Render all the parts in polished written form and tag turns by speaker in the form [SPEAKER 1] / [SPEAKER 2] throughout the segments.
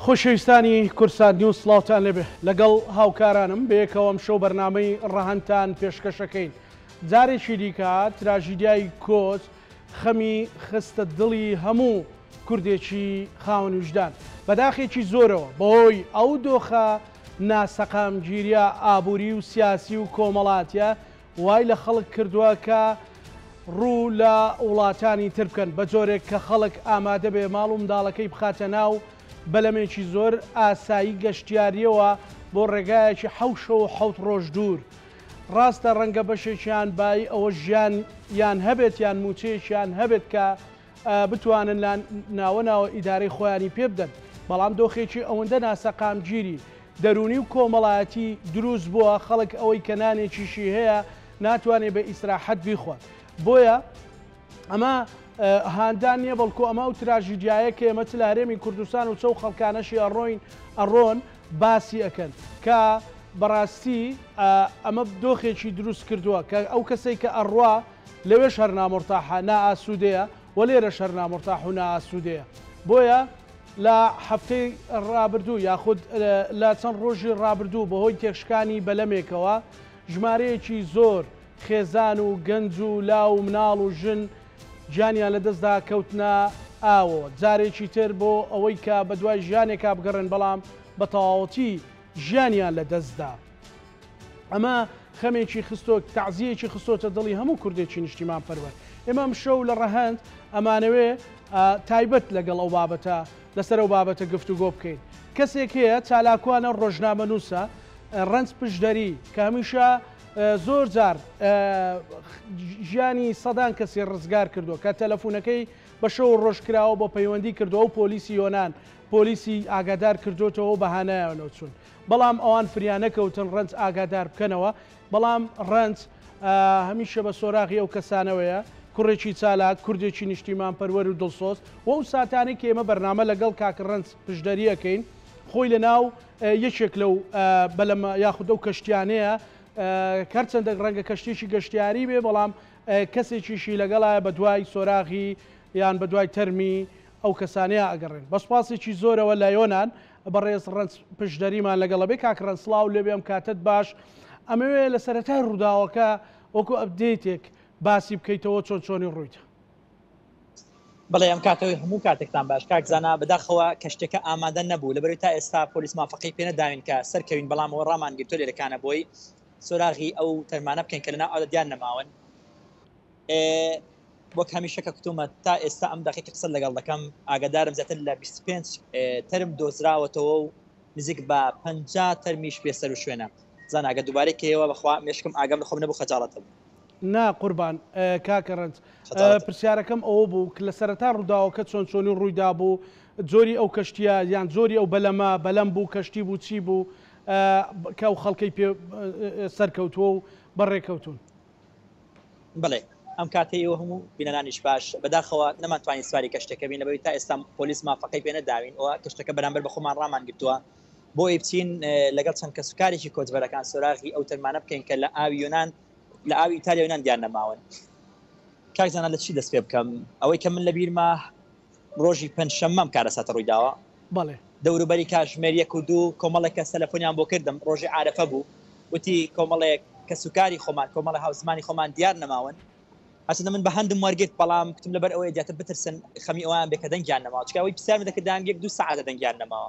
[SPEAKER 1] خۆشەویستانی کوردسات نیوز سڵاوتان لێبێ لەگەڵ هاوکارانم بەیەکەوە ئەمشەو بەرنامەی ڕەهەندتان پێشکەشەکەین جارێکی دیکە تراژیدیای کۆچ خەمی خستە دڵی هەموو کوردێکی خاوەن ویژدان بەداخێکی زۆرەوە بەهۆی ئەو دۆخە ناسەقامگیریە ئابووری و سیاسی و کۆمەڵاتیە وای لە خەڵک کردووە کە ڕوو لە وڵاتانی تر بکەن، بە جۆرێک کە خەڵک ئامادە بێ ماڵ و منداڵەکەی بخاتە ناو بەلەمێکی زۆر ئاسایی گەشتیارییەوە بۆ ڕێگایەکی حەو شەو و حەوت ڕۆژ دوور. ڕاستە ڕەنگە بەشێکیان بایی ئەوە ژیان یان هەبێت یان مووچەیەکیان هەبێت کە بتوانن لە ناوە ناوە ئیدارەی خۆیانی پێ بدەن، بەڵام دۆخێکی ئەوەندە ناسەقامگیری دەروونی و کۆمەڵایەتی دروست بووە خەڵک ئەوەی کە نانێکیشی هەیە ناتوانێت بە ئیسراحەت بیخوات. بۆیە ئەمە هاندان نییە بەڵکو ئەمە ئەو تراژیدیایە کە ئێمە چ لە هەرێمی کوردستان و چ ئەو خەڵکانەشی ئەڕۆین ئەڕۆن باسی ئەکەن کە بەڕاستی ئەمە دۆخێکی دروست کردووە کە ئەو کەسەی کە ئەڕوا لەوێش هەر نامورتاحە، نائاسوودەیە و لێرەش هەر نامورتاح و نائاسوودەیە. بۆیە لە هەفتەی ڕابردوو یاخود لە چەند ڕۆژی ڕابردوو بەهۆی تێکشکانی بەلەمێکەوە ژمارەیەکی زۆر خێزان و گەنج و لاو و مناڵ و ژن گیانیان لەدەستدا کەوتنە ئاوەوە جارێکی تر بۆ ئەوەی کە بەدوای ژیانێکا بگەڕێن بەڵام بە تەواوەتی ژیانیان لەدەستدا. ئەمە خەمێکی خستۆ تەعزیەکی خستۆتە دڵی هەموو کوردێکی نیشتیمان پەروەر. ئێمە ئەمشەو لە ڕەهەند ئەمانەوێ تایبەت لەگەڵ ئەو بابەتە لەسەر ئەو بابەتە گفتوگۆ بکەین. کەسێک هەیە چالاکوانە ڕۆژنامەنووسە ڕەنج پشدەری کە هەمیشە زۆر جار ژیانی سەدان کەسی ڕزگار کردووە کە تەلەفونەکەی بە شەو و ڕۆژ کراوە بۆ پەیوەندی کردووە و پۆلیسی یۆنان پۆلیسی ئاگادار کردوتەوە و بە هانایانەوە چوون. بەڵام ئەوان فریا نەکەوتن ڕەنج ئاگادار بکەنەوە، بەڵام ڕەنج هەمیشە بە سۆراغی ئەو کەسانەوەیە، کوڕێکی چالاک، کوردێکی نیشتیمانپەروەر و دڵسۆز و ئەو ساتانەی کە ئێمە بەرنامە لەگەڵ کاک ڕەنج پشدەری ئەکەین خۆی لە ناو یەکێک لەو بەلەمە یاخود ئەو کەشتیانەیە هەرچەندە ڕەنگە کەشتیەکی گەشتیاری بێ بەڵام کەسێکیشی لەگەڵایە بەدوای سۆراغی یان بەدوای تەرمی ئەو کەسانەیە ئەگەڕێن. بە سوپاسێکی زۆرەوە لە یۆنان بەڕێز ڕەنج پشدەریمان لەگەڵە بێ. کاک ڕەنج سڵاو لێبێ ئەم کاتەت باش. ئەمەوێ لە سەرەتای ڕووداوەکە وەکو ئەپدەیتێک باسی بکەیتەوە چۆن چۆنی ڕوویدا.
[SPEAKER 2] بەڵێ ئەم کاتەوەی هەموو کاتێکتان باش کاک زانا. بەداخەوە کەشتەکە ئامادە نەبوو لەبەرەوەی تا ئێستا پۆلیس مافەقەی پێ نەداوین کە سەرکەوین، بەڵام ئەوە ڕامان گرتووە لێرەکانە بۆی سۆراغی ئەو تەرمانە بکەین کە لەناو ئاودا دیار نەماون. وەک هەمیشە کە کوتومە تا ئێستا ئەم دەقیقە قسە لەگەڵ دەکەم ئاگادارم زیاتر لە 25 تەرم دۆزراوەتەوە و نزیک بە 50 تەرمیش بێسەر و شوێنە. زانا ئەگەر دووبارەی کەیەوە بەخوا مێشکم ئاگام لە خۆم نەبوو خەجاڵەتم.
[SPEAKER 1] نا قوربان کاکە ڕەنج
[SPEAKER 2] خەجاڵەتم.
[SPEAKER 1] پرسیارەکەم ئەوە بوو کە لە سەرەتا ڕووداوەکە چۆن چۆنی ڕووی دابوو جۆری ئەو کەشتیە یان جۆری ئەو بەلەمە بەلەم بوو کەشتی بوو چی بوو کە ئەو خەڵکەی پێ سەرکەوتووە و بەڕێکەوتوون؟
[SPEAKER 2] بەڵێ ئەم کاتەی ئێوە هەموو بینەرانیش باش، بەداخەوە نەمانتوانی سواری کەشتەکە بین لەبەرئەوەی تا ئێستا پۆلیس مافەقەی پێ نەداوین و کەشتەکە بەرامبەر بە خۆمان ڕامان گرتووە بۆ ئەوەی بچین لەگەڵ چەند کەسوکارێکی کۆچبەرەکان سۆراغی ئەو تەرمانە بکەین کە لە ئاوی یۆنان لە ئاوی ئیتالیا یۆنان دیار نەماون. کاک زانا لە چی دەست پێ بکەم؟ ئەوەی کە من لەبیرمە ڕۆژی پێنجشەممە ئەم کارەساتە ڕووی داوە.
[SPEAKER 1] بەڵێ.
[SPEAKER 2] دەوروبەری کاتژمێر یەک و دوو کۆمەڵێک کەس تەلەفۆنیان بۆ کردم، ڕۆژی عارەفە بوو، وتی کۆمەڵێک کەسوکاری خۆمان، کۆمەڵێ هاوزمانی خۆمان دیار نەماون. هەرچەندە من بە هەندم وەرگرت، بەڵام کوتم لەبەر ئەوەیە زیاتر بترسن خەمی ئەوان بێ کە دەنگیان نەماوە، چونکە ئەوەی پرسیارم دەکرد دەیان یەک دوو سەعاتە دەنگیان نەماوە.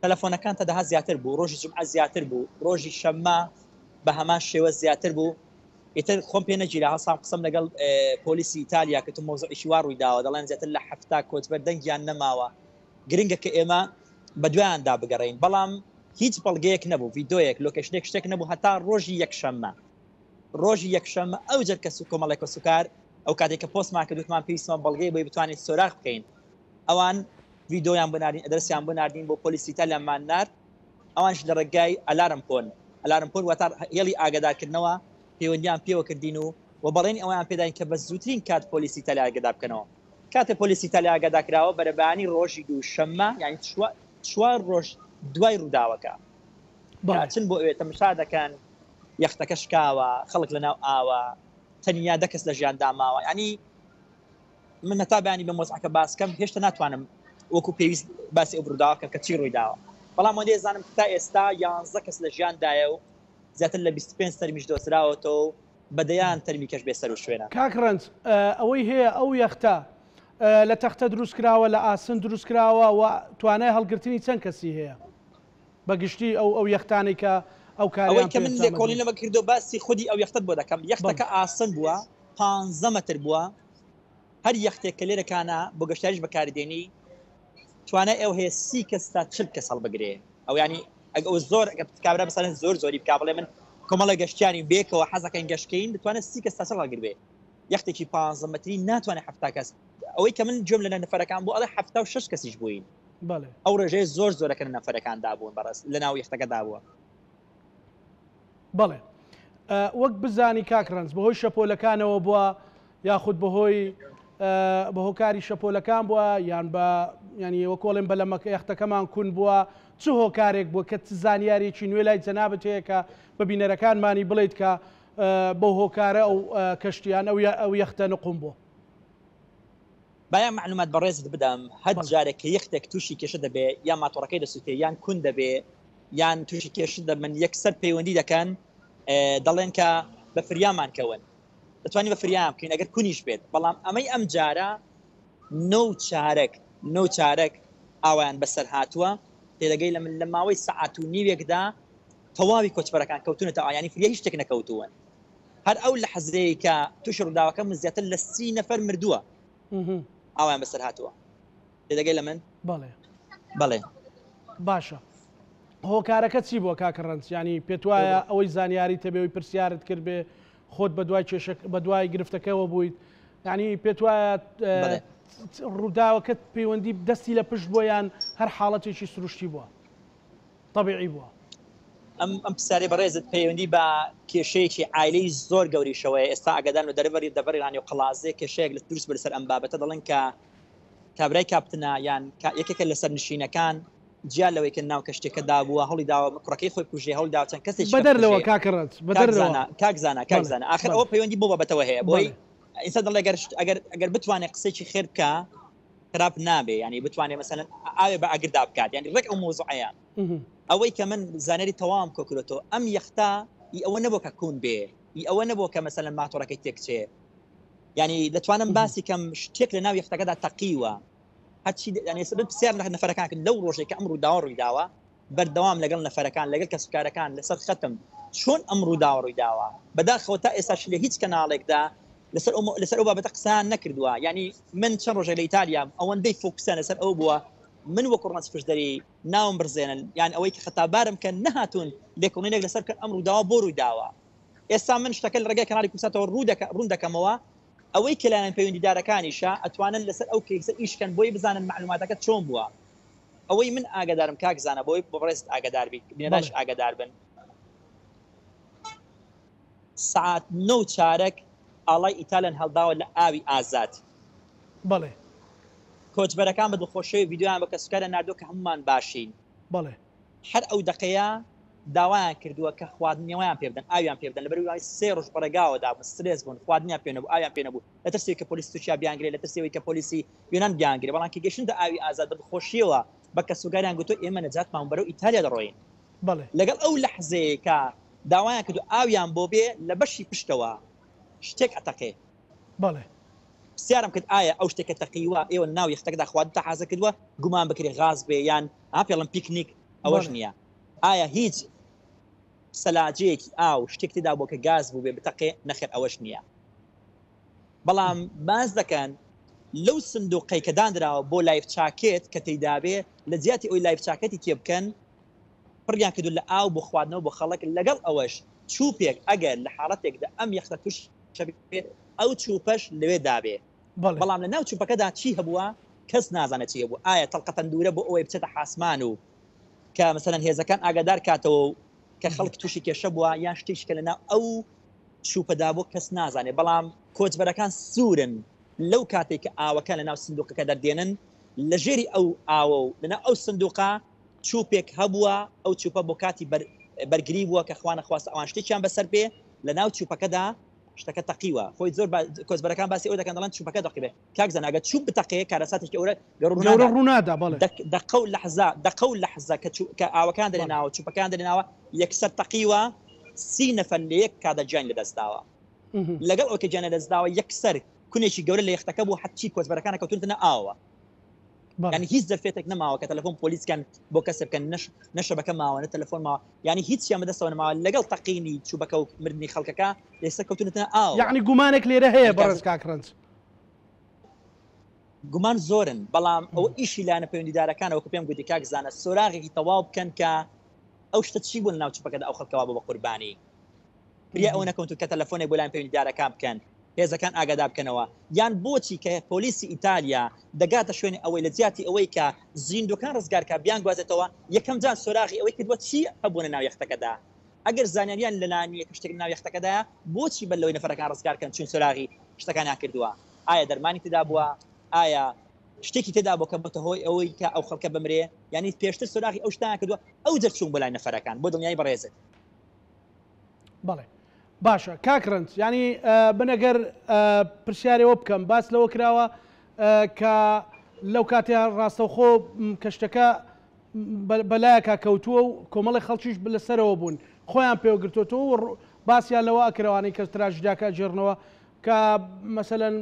[SPEAKER 2] تەلەفۆنەکان تا دەهات زیاتر بوو، ڕۆژی جومعە زیاتر بوو، ڕۆژی شەممە بە هەمان شێوە زیاتر بوو. ئیتر خۆم پێ نەگیرا هەڵسام قسەم لەگەڵ پۆلیسی ئیتالیا کرد و مەوزوعێکی وا ڕووی داوە دەڵێن زیاتر لە 70 کۆچبەر دەنگیان نەماوە گرنگە کە ئێمە بە دوایاندا بگەڕێین بەڵام هیچ بەڵگەیەک نەبوو ڤیدۆیەک لۆکەشنێک شتێک نەبوو هەتا ڕۆژی یەکشەممە ڕۆژی یەکشەممە ئەو جەر کەس و کۆمەڵێک کەسوکار ئەو کاتێک کە پۆستمان کرد وتمان پێویستمان بەڵگەی بۆی بتوانین سۆراغ بکەین ئەوان ڤیدۆیان بۆ ناردین ئەدرەسیان بۆ ناردین بۆ پۆلیسی ئیتالیامان نارد ئەوانیش لە ڕێگای ئەلارم پۆن، ئەلارم پۆن واتە هێڵی ئاگادارکردنەوە، پەیوەندیان پێوە کردین و و بەڵێنی ئەوەیان پێداین کە بە زووترین کات پۆلیسی ئیتالیا ئاگادار بکەنەوە. کاتێ پۆلیسی ئیتالیا ئاگادار کراوە، بەرەبەیانی ڕۆژی دوو شەممە، یانی چوار ڕۆژ دوای ڕووداوەکە، کە ئەچن بۆ ئەوێ تەمەشا دەکەن یەختەکە شکاوە، خەڵک لەناو ئاوە، تەنیا دە کەس لە ژیاندا ماوە، یانی من هەتا بەیانی بەم وەزعەکە باس کەم هێشتا ناتوانم. وەکو پێویست باسی ئەو ڕووداوە بکەم کە چی ڕوویداوە بەڵام وەندێ زانم تا ئێستا یانزە کەس لە ژیاندایە و زیاتر لە 25 تەرمیش دۆزراوەتەوە و بە دەیان تەرمی کەش بێ سەر و شوێنە.
[SPEAKER 1] کاک ڕەنج ئەوەی هەیە ئەو یەختە لە تەختە دروست کراوە لە ئاسن دروست کراوە و توانای هەڵگرتنی چەند کەسی هەیە بە گشتی ئەو ئەو یەختانەی کە ئەو
[SPEAKER 2] کاریان ئەوەی کە من لێکۆڵینەوە کردو باسی خودی ئەو یەختەت بۆ دەکەم یەختەکە ئاسن بووە 15 مەتر بووە هەر یەختێک کە لێرەکانە بۆ گەشتیاریش بەکاری دێنی توانای ئەو هەیە سی کەس تا 40 کەس هەڵبگرێ ئەو ینی ئەگە ئەو زۆر ئەگە کابرا بەسەرن زۆر زۆری بکا بڵێ من کۆمەڵە گەشتیارین بێکەوە حەزەکەین گەشتکەین دەتوانێت سی کەس تا چل هەڵگر بێ یەختێکی 15 مەتری ناتوانێت 70 کەس ئەوەی کە من گوێم لە نەفەرەکان بوو ئەڵێ 76 کەسیش بووین
[SPEAKER 1] بەڵێ
[SPEAKER 2] ئەو ڕێژەیە زۆر زۆرەکە لە نەفەرەکاندا بوون بەڕێز لە ناو یەختەکەدا بووە.
[SPEAKER 1] بەڵێ وەک بزانی کاک ڕەنج بەهۆی شەپۆلەکانەوە بووە یاخود بەهۆی بە هۆکاری شەپۆلەکان بووە یان بە ینی وەکۆڵێن بەلەمەکە یەختەکەمان کون بووە چ هۆکارێک بووە کە چ زانیارێکی نوێ لای جەنابت هەیە کە بە بینەرەکانمانی بڵیت کە بەو هۆکارە ئەو کەشتیان ئەو ئەو یەختە نقوم بووە.
[SPEAKER 2] با یان مەعلومات بەڕێزت بدەم هەر جارێک کە یەختێک تووشی کێشە دەبێ یان ماتۆڕەکەی دەسووتێ یان کون دەبێ یان تووشی کێشە دەبن یەکسەر پەیوەندی دەکەن دەڵێن کە بە فریامان کەون دەتوانین بە فریان بکەین ئەگەر کونیش بێت بەڵام ئەمەی ئەم جارە نۆ چارەک نۆ چارەک ئاوایان بەسەر هاتووە تێدەگەی لە من لە ماوەی سەعات و نیوێکدا تەواوی کۆچبەرەکان کەوتونەتە ئایانی فریا هیچ شتێک نەکەوتوون هەر ئەو لەحزەیە کە تووشی ڕووداوەکە من زیاتر لە سی نەفەر مردووە ئاوایان بەسەر هاتووە تێدەگەی لە من
[SPEAKER 1] بەڵێ
[SPEAKER 2] بەڵێ
[SPEAKER 1] باشە هۆکارەکە چی بووە کاکە ڕەنج ینی پێت وایە ئەوەی زانیاری تەبێەوەی پرسیارت کرد بێ خۆت بە دوای کێشە بە دوای گرفتەکەەوە بوویت ینی پێت وایە ڕووداوەکەت پەیوەندی دەستی لە پشت بۆ یان هەر حاڵەتێکی سروشتی بووە طبیعی بووە.
[SPEAKER 2] ئەم ئەم پرسیارەی بەڕێزت پەیوەندی بە کێشەیەکی عایلەی زۆر گەوریشەوەیە ئێستا ئاگادارم لە دەرەوەری دەڤەری ڕانیە و قەڵازێ کێشەیەک لە دروست بووە لەسەر ئەم بابەتە دەڵێن کە کابرای کاپتنە یان یەکێکە لە سەرنشینەکان جیا لەوەی کە ناو کەشتێکەدا بووە هەوڵی داوە کوڕەکەی خۆی بکوژێ هەوڵی داوە چەند کەسێکی
[SPEAKER 1] بەدەر لەوە کاکە ڕەنج بەدەر لەوە
[SPEAKER 2] کاک زانا کاک زانا ئاخر ئەوە پەیوەندی بۆ بابەتەوە هەیە بۆی ئینسان دەڵێ گەر ئەگەر ئەگەر بتوانێت قسێکی خێر بکە خراپ نابێ ینی بتوانێ مەسەلەن ئاوێ بە ئاگردا بکات ینی ڕێک ئەو مۆزوعەیە ئەوەی کە من زانیاری تەواوم کۆکردۆتەوە ئەم یەختە ئی ئەوە نەبوو کە کون بێ ئی ئەوە نەبوو کە مەسەلەن ماتۆڕەکەی تێکچێ ینی دەتوانم باسی کەم شتێک لە ناو یەختەکەدا تەقیوە هەرچی ینی من پرسیار لە نەفەرەکان کرد لەو ڕۆژێک کە ئەم ڕووداوە ڕوویداوە بەردەوام لەگەڵ نەفەرەکان لەگەڵ کەسوکارەکان لەسەر خەتم چۆن ئەم ڕووداوە ڕوویداوە بەداخەوە تا ئێستاش لە هیچ کەناڵێکدا لەسەر ئەو لەسەر ئەو بابەتە قسەیان نەکردووە یعنی من چەند ڕۆژێک لە ئیتالیام ئەوەندەی فۆکسیان لەسەر ئەو بووە من وەکو ڕەنج پشدەری ناوم بڕزێنن یان ئەوەی کە خەتابارم کە نەهاتوون لێکۆڵینێک لەسەر بکەن ئەم ڕووداوە بۆ ڕوویداوە ئێستا من شتەکە لە ڕێگای کەناڵی کوردساتەوە ڕوو دەکە ڕوون دەکەمەوە ئەوەی کە لایەن پەیوەندیدارەکانیشە ئەتوانن لەسەر ئەو کەیسە ئیش کەن بۆی بزانن مەعلوماتەکە چۆن بووە ئەوەی من ئاگادارم کاک زانا بۆی بۆ بەڕێزت ئاگادار بیت بینەرانیش ئاگادار بن سەعات نۆ و چارەک ئاڵای ئیتالیان هەڵداوە لە ئاوی ئازاد.
[SPEAKER 1] بەڵێ.
[SPEAKER 2] کۆچبەرەکان بە دڵخۆشیەوە ڤیدیۆیان بۆ کەسوکاریان ناردووە کە هەموومان باشین.
[SPEAKER 1] بەڵێ.
[SPEAKER 2] هەر ئەو دەقەیە داوایان کردووە کە خواردنەوەیان پێ بدەن، ئاویان پێ بدەن، لەبەرئەوەی سێ ڕۆژ بەڕێگاوە دابوون، سترێس بوون، خواردنیان پێ نەبوو، ئاویان پێ نەبوو، لە ترسی ئەوەی کە پۆلیسی تورکیا بیانگرێ، لە ترسی ئەوەی کە پۆلیسی یۆنان بیانگرێ، بەڵام کە گەیشتنە ئاوی ئازاد بە دڵخۆشییەوە بە کەسوکاریان گوتووە ئێمە نەجاتمان بەرەو ئیتالیا دەڕۆین.
[SPEAKER 1] بەڵێ.
[SPEAKER 2] لەگەڵ ئەو لەحزەیەی کە داوایان کردو ئاویان بۆ بێ لە بەشی پشتەوە شتێک ئەتەقێ.
[SPEAKER 1] بەڵێ.
[SPEAKER 2] پرسیارم کرد ئایا ئەو شتێک کە تەقیوە ئێوە ناو یەختەکەدا خواردنتان حازر کردووە گومان بکرێ غاز بێ یان ها پێڵم پیکنیک ئەوەش نییە ئایا هیچ سەلاجەیەکی ئاو شتێک تێدا بووە کە گاز بوو بێ بتەقێ نەخێر ئەوەش نییە بەڵام باس دەکەن لەو سندوقەی کە دانراوە بۆ life jacket کە تێیدابێ لە جیاتی ئەوی life jacket ی تێ بکەن پڕیان کردو لە ئاو بۆ خواردنەوە بۆ خەڵک لەگەڵ ئەوەش چوپێک ئەگەر لە حاڵەتێکدا ئەم یەختە توش بێت ئەو چوپەش لەوێ دابێ بەڵام لە ناو چوپەکەدا چی هەبووە کەس نازانێت چی هەبوو ئایا تەڵقە تەندورە بۆ ئەوەی بچێتە حاسمان و کە مەسەلەن هێزەکان ئاگادار کاتەوە و کە خەڵک تووشی کێشە بووە یان شتێکی کە لەناو ئەو چوپەدا بۆ کەس نازانێت بەڵام کۆچبەرەکان سوورن لەو کاتێک کە ئاوەکە لەناو سندوقەکە دەردێنن لە ژێری ئەو ئاوە و لەناو ئەو سندوقە چوپێک هەبووە ئەو چوپە بۆ کاتی بەرگری بووە کە خوانەخواستە ئەوان شتێکیان بەسەر بێ لەناو چوپەکەدا. شتەکە تەقیوە خۆی زۆر کۆچبەرەکان باسی ئەو دەکەن دەڵێن چوپەکە دەقیبێ کاک زانا ئەگەر چوپ بتەقێ کارەساتێکی ئەورە
[SPEAKER 1] گەورە ڕوونادا بەڵێ
[SPEAKER 2] دەقە و لەحزە دەقە و لەحزە کە کە ئاوەکان دەناوە چوپەکان دەناوە یەکسەر تەقیوە سی نەفەر لە یەک کاتدا گیان لەدەستداوە لەگەڵ ئەو کە گیان لەدەستداوە یەکسەر کونێکی گەورە لە یەختەکە بوو هەرچی کۆچبەرەکانە کەوتونتنە ئاوە یعنی هیچ دەرفێتێک نەماوە کە تەلەفۆن پۆلیس کەن بۆ کەسێ بکەن نەش نەشەبەکە ماوە نە تەلەفۆن ماوە یعنی هیچیان بەدەستەوە نەماوە لەگەڵ تەقینی چوبەکە و مردنی خەڵکەکە ئێستا کەوتونەتە ئاو
[SPEAKER 1] یعنی گومانێک لێرە هەیە بەڕێز کاک ڕەنج
[SPEAKER 2] گومان زۆرن بەڵام ئەو ئیشی لایەنە پەیوەندیدارەکانەوە کە پێم گوتی کاک زانە سۆراغێکی تەواو بکەن کە ئەو شتە چی بوون ناو چوپەکەدا ئەو خەڵکەوە بۆ بە قوربانی فریا ئەوە نەکەوتو کە تەلەفۆنێک بۆ لایەن پەیوەندیدارەکان بکەن هێزەکان ئاگادار بکەنەوە یان بۆچی کە پۆلیسی ئیتالیا دەگاتە شوێنی ئەوەی لە جیاتی ئەوەی کە زیندوەکان ڕزگار کا بیانگوازێتەوە یەکەم جار سۆراغی ئەوەی کردووە چی هەبوونە ناو یەختەکەدا ئەگەر زانیاریان لەلا نییە کە شتێک ناو یەختەکەدایە بۆچی بەر لەوەی نەفەرەکان ڕزگار کەن چون سۆراغی شتەکانیان کردووە ئایا دەرمانی تێدا بووە ئایا شتێکی تێدا بۆ کە بۆتە هۆی ئەوەی کە ئەو خەڵکە بمرێ یعنی پێشتر سۆراغی ئەو شتیان کردووە ئەو دەرچوون بۆ لای نەفەرەکان بۆ دڵنیایی بەڕێزت
[SPEAKER 1] بەڵێ باشە کاک ڕەنج ینی من ئەگەر پرسیارەوە بکەم باس لەوە کراوە کە لەو کاتێ ڕاستەوخۆ کەشتەکە بەلایەکا کەوتووە و کۆمەڵی خەڵکیش لەسەرەوە بوون خۆیان پێوەگرتوەوە و باسییان لەوە ئەکرەوانەی کە تراژیداکە جێڕنەوە کە مەسەلەن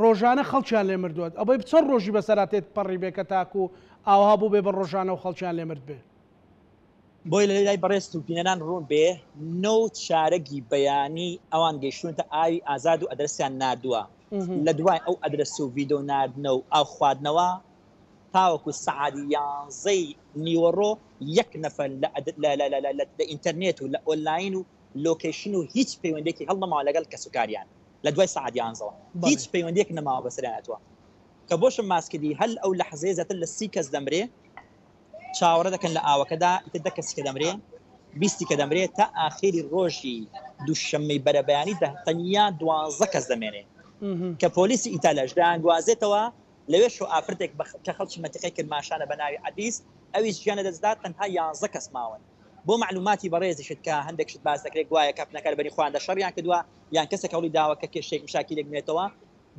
[SPEAKER 1] ڕۆژانە خەڵکیان لێ مردووە ئەوەی چەند ڕۆژی بەسەرا تێت پەڕی بێ کە تاکو ئاوها بوو بێ بە ڕۆژانە و خەڵکیان لێ مرد بێ.
[SPEAKER 2] بۆی لە لای بەڕێزت و بینەران ڕوون بێ نۆ چارەگی بەیانی ئەوان گەیشتوونەتە ئاوی ئازاد و ئەدرەسیان ناردووە لە دوای ئەو ئەدرەس و ڤیدۆ ناردنە و ئاو خواردنەوە تاوەکو سەعات یانزەی نیوەڕۆ یەک نەفەر لە ئینتەرنێت و لە ئۆنلاین و location و هیچ پەیوەندێکی هەڵنەماوە لەگەڵ کەسوکاریان لە دوای سەعات یانزەوە هیچ پەیوەندێک نەماوە بەسەریان هاتووە کە بۆشم ماس کردی هەل ئەو لەحزەیە زیاتر لە 30 کەس دەمرێ چاوەڕێ دەکەن لە ئاوەکەدا ئیتر دە کەسی کە دەمرێ بیستی کە دەمرێ تا ئاخیری ڕۆژی دووشەممەی بەرەبەیانی دە تەنیا دوانزە کەس دەمێنێ کە پۆلیسی ئیتالیاش دەیانگوازێتەوە لەوێشەوە ئافرەتێک کە خەڵکی مەنتیقەی کرماشانە بە ناوی عەدیز ئەویش گیان لەدەستدا تەنها یانزە کەس ماون بۆ مەعلوماتی بەڕێزیشت کە هەندێک شت باس دەکرێت گوایە کاپتنەکە لە بەری خۆیاندا شەڕیان کردووە یان کەسێک هەوڵی داوە کە کێشەیەک مشاکیلێک بنێتەوە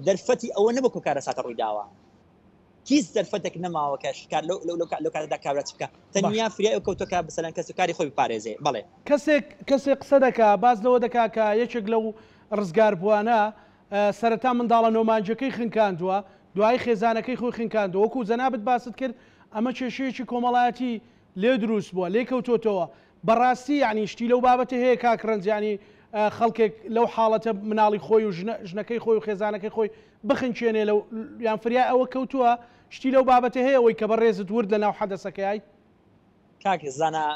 [SPEAKER 2] دەرفەتی ئەوە نەبوو کە کارەساتە ڕووی داوە هیچ دەرفەتێک نەماوە کە شکار لەو لەو لەو کاتەدا کابرا چ بکا تەنیا فریای ئەو کەوتووە کە مەسەلەن کەسوکاری خۆی بپارێزێ بەڵێ.
[SPEAKER 1] کەسێک کەسێک قسە دەکا باس لەوە دەکا کە یەکێک لەو ڕزگاربووانە سەرەتا منداڵە نۆ مانگیەکەی خنکاندووە دوایی خێزانەکەی خۆی خنکاندووە وەکو جەنابت باست کرد ئەمە کێشەیەکی کۆمەڵایەتی لێ دروست بووە لێ کەوتۆتەوە بەڕاستی یانی شتی لەو بابەتە هەیە کاک ڕەنج یانی خەڵکێک لەو حاڵەتە مناڵی خۆی و ژنەکەی خۆی و خێزانەکەی خۆی بخنکێنێ لەو یان فریای ئەوە کەوتووە شتی لەو بابەتە هەیە ئەوەی کە بەڕێزت ورد لە ناو حەدەسەکەی؟
[SPEAKER 2] کاک زانا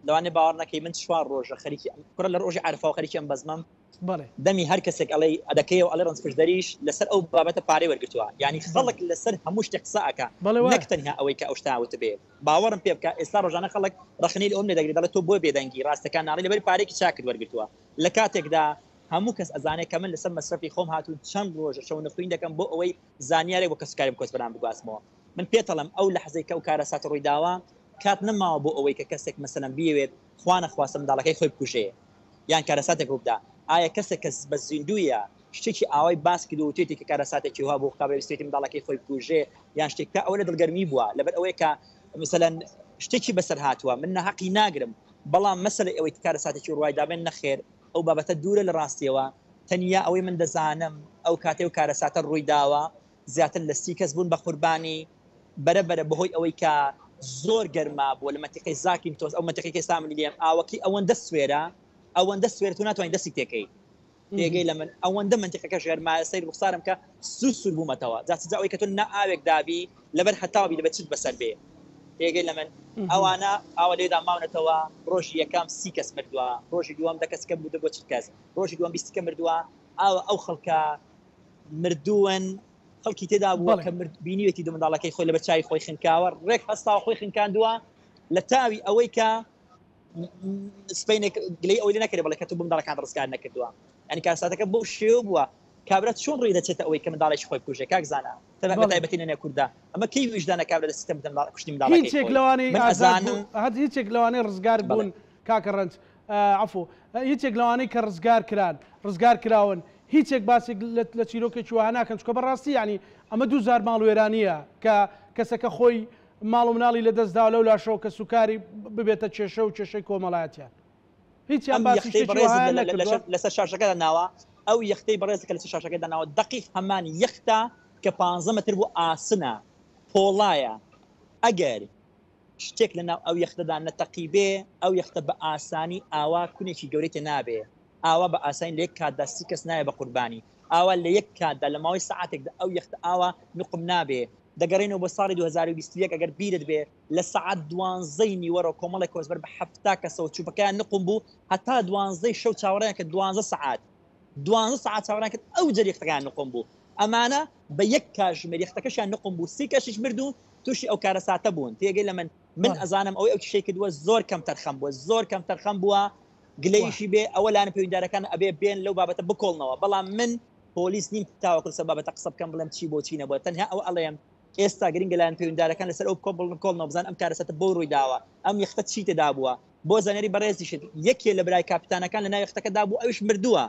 [SPEAKER 2] لەوانەیە باوەڕ نەکەی من چوار ڕۆژە خەریکی ئەم کوڕە لە ڕۆژی عەرەفەوە خەریکی ئەم بەزمەم
[SPEAKER 1] بەڵێ.
[SPEAKER 2] دەمی هەر کەسێک ئەڵێی ئەدەکەیەوە ئەڵێ ڕەنج پشدەریش لەسەر ئەو بابەتە پارەی وەرگرتووە یانی خەڵک لەسەر هەموو شتێک قسە ئەکا
[SPEAKER 1] بەڵێ
[SPEAKER 2] نەک
[SPEAKER 1] وایە.
[SPEAKER 2] تەنها ئەوەی کە ئەو شتە وتبێ باوەڕم پێ بکە ئێستا ڕۆژانە خەڵک ڕەخنەی لە ئەوم لێ دەگرێ دەڵێ تۆ بۆ بێدەنگی ڕاستەکان ناڵێی لەبەر پارەیەکی چاکت وەرگرتووە لە کاتێکدا هەموو کەس ئەزانێ کە من لەسەر مەسرەفی خۆم هاتوون چەند ڕۆژە شەونخوین دەکەم بۆ ئەوەی زانیارێک بۆ کەسوکاری کۆچبەران بگوازمەوە من پێتەڵێم ئەو لەحزەی کە ئەو کارەساتە ڕووی داوە کات نەماوە بۆ ئەوەی کە کەسێک مەسەلەن بیەوێت خوا نەخواستە منداڵەکەی خۆی بکوژێ یان کارەساتێک ڕووبدا ئایا کەسێک کە بە زیندوویە شتێکی ئاوای باس کردووە وتویەتی کە کارەساتێکی وا بوو کابرا ویستویەتی منداڵەکەی خۆی بکوژێ یان شتێک بکا ئەوە لە دڵگەرمی بووە لەبەر ئەوەیە کە مەسەلەن شتێکی بەسەر هاتووە من ناهەقی ناگرم بەڵام مەسەلەی ئەوەی کە کارەساتێکی ڕووی دابێن نەخێر ئەو بابەتە دوورە لە ڕاستیەوە تەنیا ئەوەی من دەزانم ئەو کاتەی ئەو کارەساتە ڕووی داوە زیاتر لە 30 کەس بوون بە قوربانی بەرە بەرە بەهۆی ئەوەی کە زۆر گەرما بووە لە مەنتیقەی زاکینتۆس ئەو مەنتیقەی کە ئێستا من لێم ئاوەکەی ئەوەندە سوێرە ئەوەندە سوێرە تۆ ناتوانانی دەستی تێکەی تێگەی لە من ئەوەندە مەنتیقەکە ژێرمایە سەیر ڕوخسارم کە سوور سوور بوومەتەوە جا چ جا ئەوەی کە تۆ نا ئاوێک دابی لەبەر هەتاو بی دەبێت چت بەسەر بێ تێگەی لە من ئەوانە ئاوا لێدا ماونەتەوە ڕۆژی یەکەم 30 کەس مردووە ڕۆژی دووەم دە کەس کە بوو بۆ 40 کەس ڕۆژی دووەم 20 کە مردووە ئاوە ئەو خەڵکە مردوون خەڵکی تێدا بووە کە مرد بینیوێتی دوو منداڵەکەی خۆی لەبەر چاوی خۆی خنکاوە ڕێک هەستاوە خۆی خنکاندووە لە تاوی ئەوەی کە سپینێک گلەی ئەوەی لێ نەکرێ بڵێ کە تۆ بۆ منداڵەکان ڕزگار نەکردووە یعنی کارساتەکە بەو شێوە بووە کابرا چۆن ڕێی دەچێتە ئەوەی کە منداڵێکی خۆی بکوژێ کاک زانا بە تایبەتی لە نێو کورددا ئەمە کەی ویژدانە کابرا لە سیستەم بدە منداڵ کوشتنی منداڵەکەی
[SPEAKER 1] هیچێک
[SPEAKER 2] خۆی
[SPEAKER 1] لەوانەی
[SPEAKER 2] من
[SPEAKER 1] ئازاد
[SPEAKER 2] ئەزانم
[SPEAKER 1] بوون هەر هیچێک لەوانەی ڕزگار
[SPEAKER 2] بەڵێ
[SPEAKER 1] بوون کاکە ڕەنج. عەفو هیچێک لەوانەی کە ڕزگار کران ڕزگار کراون هیچێک باسێک لە چیرۆکێکی وەها ناکەن چونکە بەڕاستی یانی ئەمە دووجار ماڵوێرانییە کە کەسەکە خۆی ماڵ و مناڵی لەدەست داوە لەو لاشەوە کەسوکاری ببێتە کێشە و کێشەی کۆمەڵایەتیان هیچیان
[SPEAKER 2] ئەم
[SPEAKER 1] باسی
[SPEAKER 2] یەختەی
[SPEAKER 1] شتێکی
[SPEAKER 2] بەڕێزت
[SPEAKER 1] وەهایان
[SPEAKER 2] لە- لە-
[SPEAKER 1] نەکردووە
[SPEAKER 2] لەسەر لەسەر شاشەکەدا ناوە ئەو یەختەی بەڕێزت کە لەسەر شاشەکەدا ناوە دەقیق هەمان یەختە کە 15 متر بوو ئاسنە پۆڵایە ئەگەر شتێک لەناو ئەو یەختەدا نەتەقیبێ ئەو یەختە بە ئاسانی ئاوا کونێکی گەورەی تێ نابێ ئاوا بە ئاسانی لە یەک کاتدا سی کەس نایە بە قوربانی ئاوا لە یەک کاتدا لە ماوەی سەعاتێکدا ئەو یەختە ئاوا نوقم نابێ دەگەڕێینەوە بۆ ساڵی 2021 ئەگەر بیرت بێ لە سەعات دوانزەی نیوەڕۆ کۆمەڵێک کۆچبەر بە 70 کەسەوە چوپەکەیان نقوم بوو هەتا دوانزەی شەو چاوەڕێیان کرد دوانزە سەعات دوانزە سەعات چاوەڕێیان کرد ئەو جەر یەختەکەیان نقوم بوو ئەمانە بە یەک کاژمێر یەختەکەشیان نقوم بوو سی کەسیش مرد و تووشی ئەو کارەساتە بوون تێگەی لە من من ئەزانم ئەوەی ئەو کیشەی کردووە زۆر کەم تەرخەم بووە زۆر کەم تەرخەم بووە گلەیشی بێ ئەوە لایەنە پەیوەندیدارەکان ئەبێ بێن لەو بابەتە بکۆڵنەوە بەڵام من پۆلیس نیم تاوەکو لەسەر بابەتە قسە بکەم بڵێم چی بۆ چی نەبووە تەنها ئەوە ئەڵێم ئێستا گرنگە لایەن پەیوەندیدارەکان لەسەر ئەو بکۆڵنەوە بزان ئەم کارەساتە بۆ ڕووی داوە ئەم یەختە چی تێدا بووە بۆ زانیاری بەڕێزیشت یەکێ لە برای کاپیتانەکان لە ناو یەختەکەدا بوو ئەویش مردووە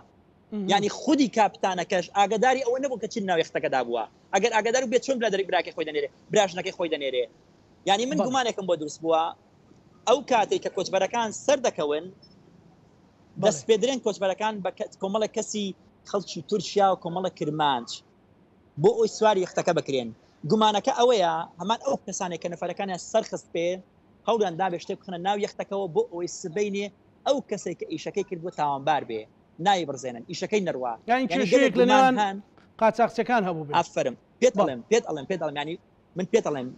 [SPEAKER 2] یانی خودی کاپتانەکەش ئاگاداری ئەوە نەبوو کە چی لەناو یەختەکەدا بووە ئەگەر ئاگادار بێت چۆن برادەری براکەی خۆی دەنێرێ براژنەکەی خۆی دەنێرێ یانی من گومانێکم بۆ دروست بووە ئەو کاتێک کە کۆچبەرەکان سەر دەکەون دەست پێدرێن کۆچبەرەکان بە کۆمەڵێک کەسی خەڵکی تورکیا و کۆمەڵە کرمانج بۆ ئەوی سواری یەختەکە بکرێن گومانەکە ئەوەیە هەمان ئەو کەسانێک کە نەفەرەکانیان سەرخست پێ هەوڵیان دابێ شتێک بخەنە ناو یەختەکەوە بۆ ئەوەی سبەینێ ئەو کەسێک کە ئیشەکەی کردووە تاوانبار بێ ناوی بڕزێنن ئیشەکەی نەڕوا
[SPEAKER 1] یانی کێشەیەک لە نێوان قاچاخچەکان هەبوو بێ
[SPEAKER 2] ئافەرم پێت ئەڵێم پێت ئەڵێم پێت ئەڵێم یانی من پێت ئەڵێم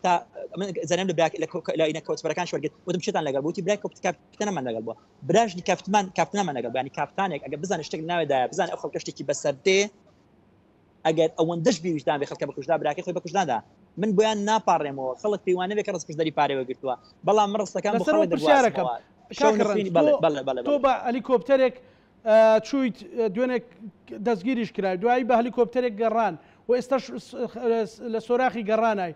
[SPEAKER 2] تا من زانیم لە براک لە ئینە کۆچبەرەکان شوەرگرت وتم چێتان لەگەڵ بوو وتی برای کاپتەنەمان لەگەڵ بووە براژنی کاپتمان کاپتنەمان لەگەڵ بوو یانی کاپتانێک ئەگەر بزانێت شتێک ناوێدایە بزانێت ئەو خەڵکە شتێکی بەسەر دێ ئەگەر ئەوەندەش بێ ویژدان بێ خەڵکە بەکوژدا براکەی خۆی بەکوژنادا من بۆیان ناپاڕێمەوە خەڵک پێی وانەبێ کە ڕستکوژدەری پارەی وەرگرتووە بەڵام من ڕستەکان بۆ
[SPEAKER 1] لەسەر ئەو
[SPEAKER 2] خەڵک
[SPEAKER 1] پرسیارەکەم
[SPEAKER 2] دەگوازمەوە شەو
[SPEAKER 1] کاکە ڕەنج
[SPEAKER 2] نفرینی
[SPEAKER 1] تۆ
[SPEAKER 2] بەڵێ بەڵێ بەڵێ
[SPEAKER 1] تۆ
[SPEAKER 2] بەڵێ
[SPEAKER 1] بە هەلیکۆپتەرێک چوویت دوێنێ دەستگیریش کرای دوایی بە هەلیکۆپتەرێک گەڕان و ئێستاش لە سۆراخی گەڕانای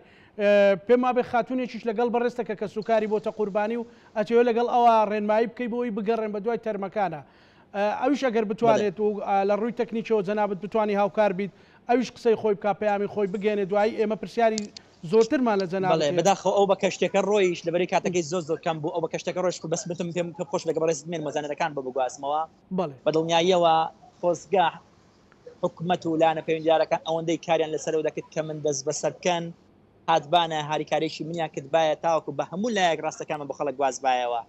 [SPEAKER 1] پێم وابێ خاتوونێکیش لەگەڵ بەڕێزتە کە کەسوکاری بۆتە قوربانی و ئەتەوێ لەگەڵ ئەوە ڕێنمایی بکەی بۆ ئەوی بگەڕێن بە دوای تەرمەکانە ئەویش ئەگەر بتوانێت و لە ڕووی تەکنیکیەوە جەنابت بتوانی هاوکار بیت ئەویش قسەی خۆی بکا پەیامی خۆی بگەیەنێ دوایی ئێمە پرسیاری زۆرترمان لە جەنابت
[SPEAKER 2] بەڵێ
[SPEAKER 1] هەیە.
[SPEAKER 2] بەداخەوە ئەو بە کەشتێکە ڕۆیشت لەبەرەی کاتەکەی زۆر زۆر کەم بوو ئەو بە کەشتەکە ڕۆیشت بەس بتم پێم پێم خۆش لەگە بەڕێزت بمێنمەوە زانەرەکان بۆ بگوازمەوە
[SPEAKER 1] بەڵێ.
[SPEAKER 2] بە دڵنیاییەوە خۆزگە حکومەت و لایەنە پەیوەندیدارەکان ئەوەندەی کاریان لەسەرەوە دەکرد کە من دەست بەسەر بکەن هاتبانە هاریکاریی منیان کردبایە تاوەکو بە هەموو لایەک ڕاستەکانمان بۆ خەڵک گوازبایەوە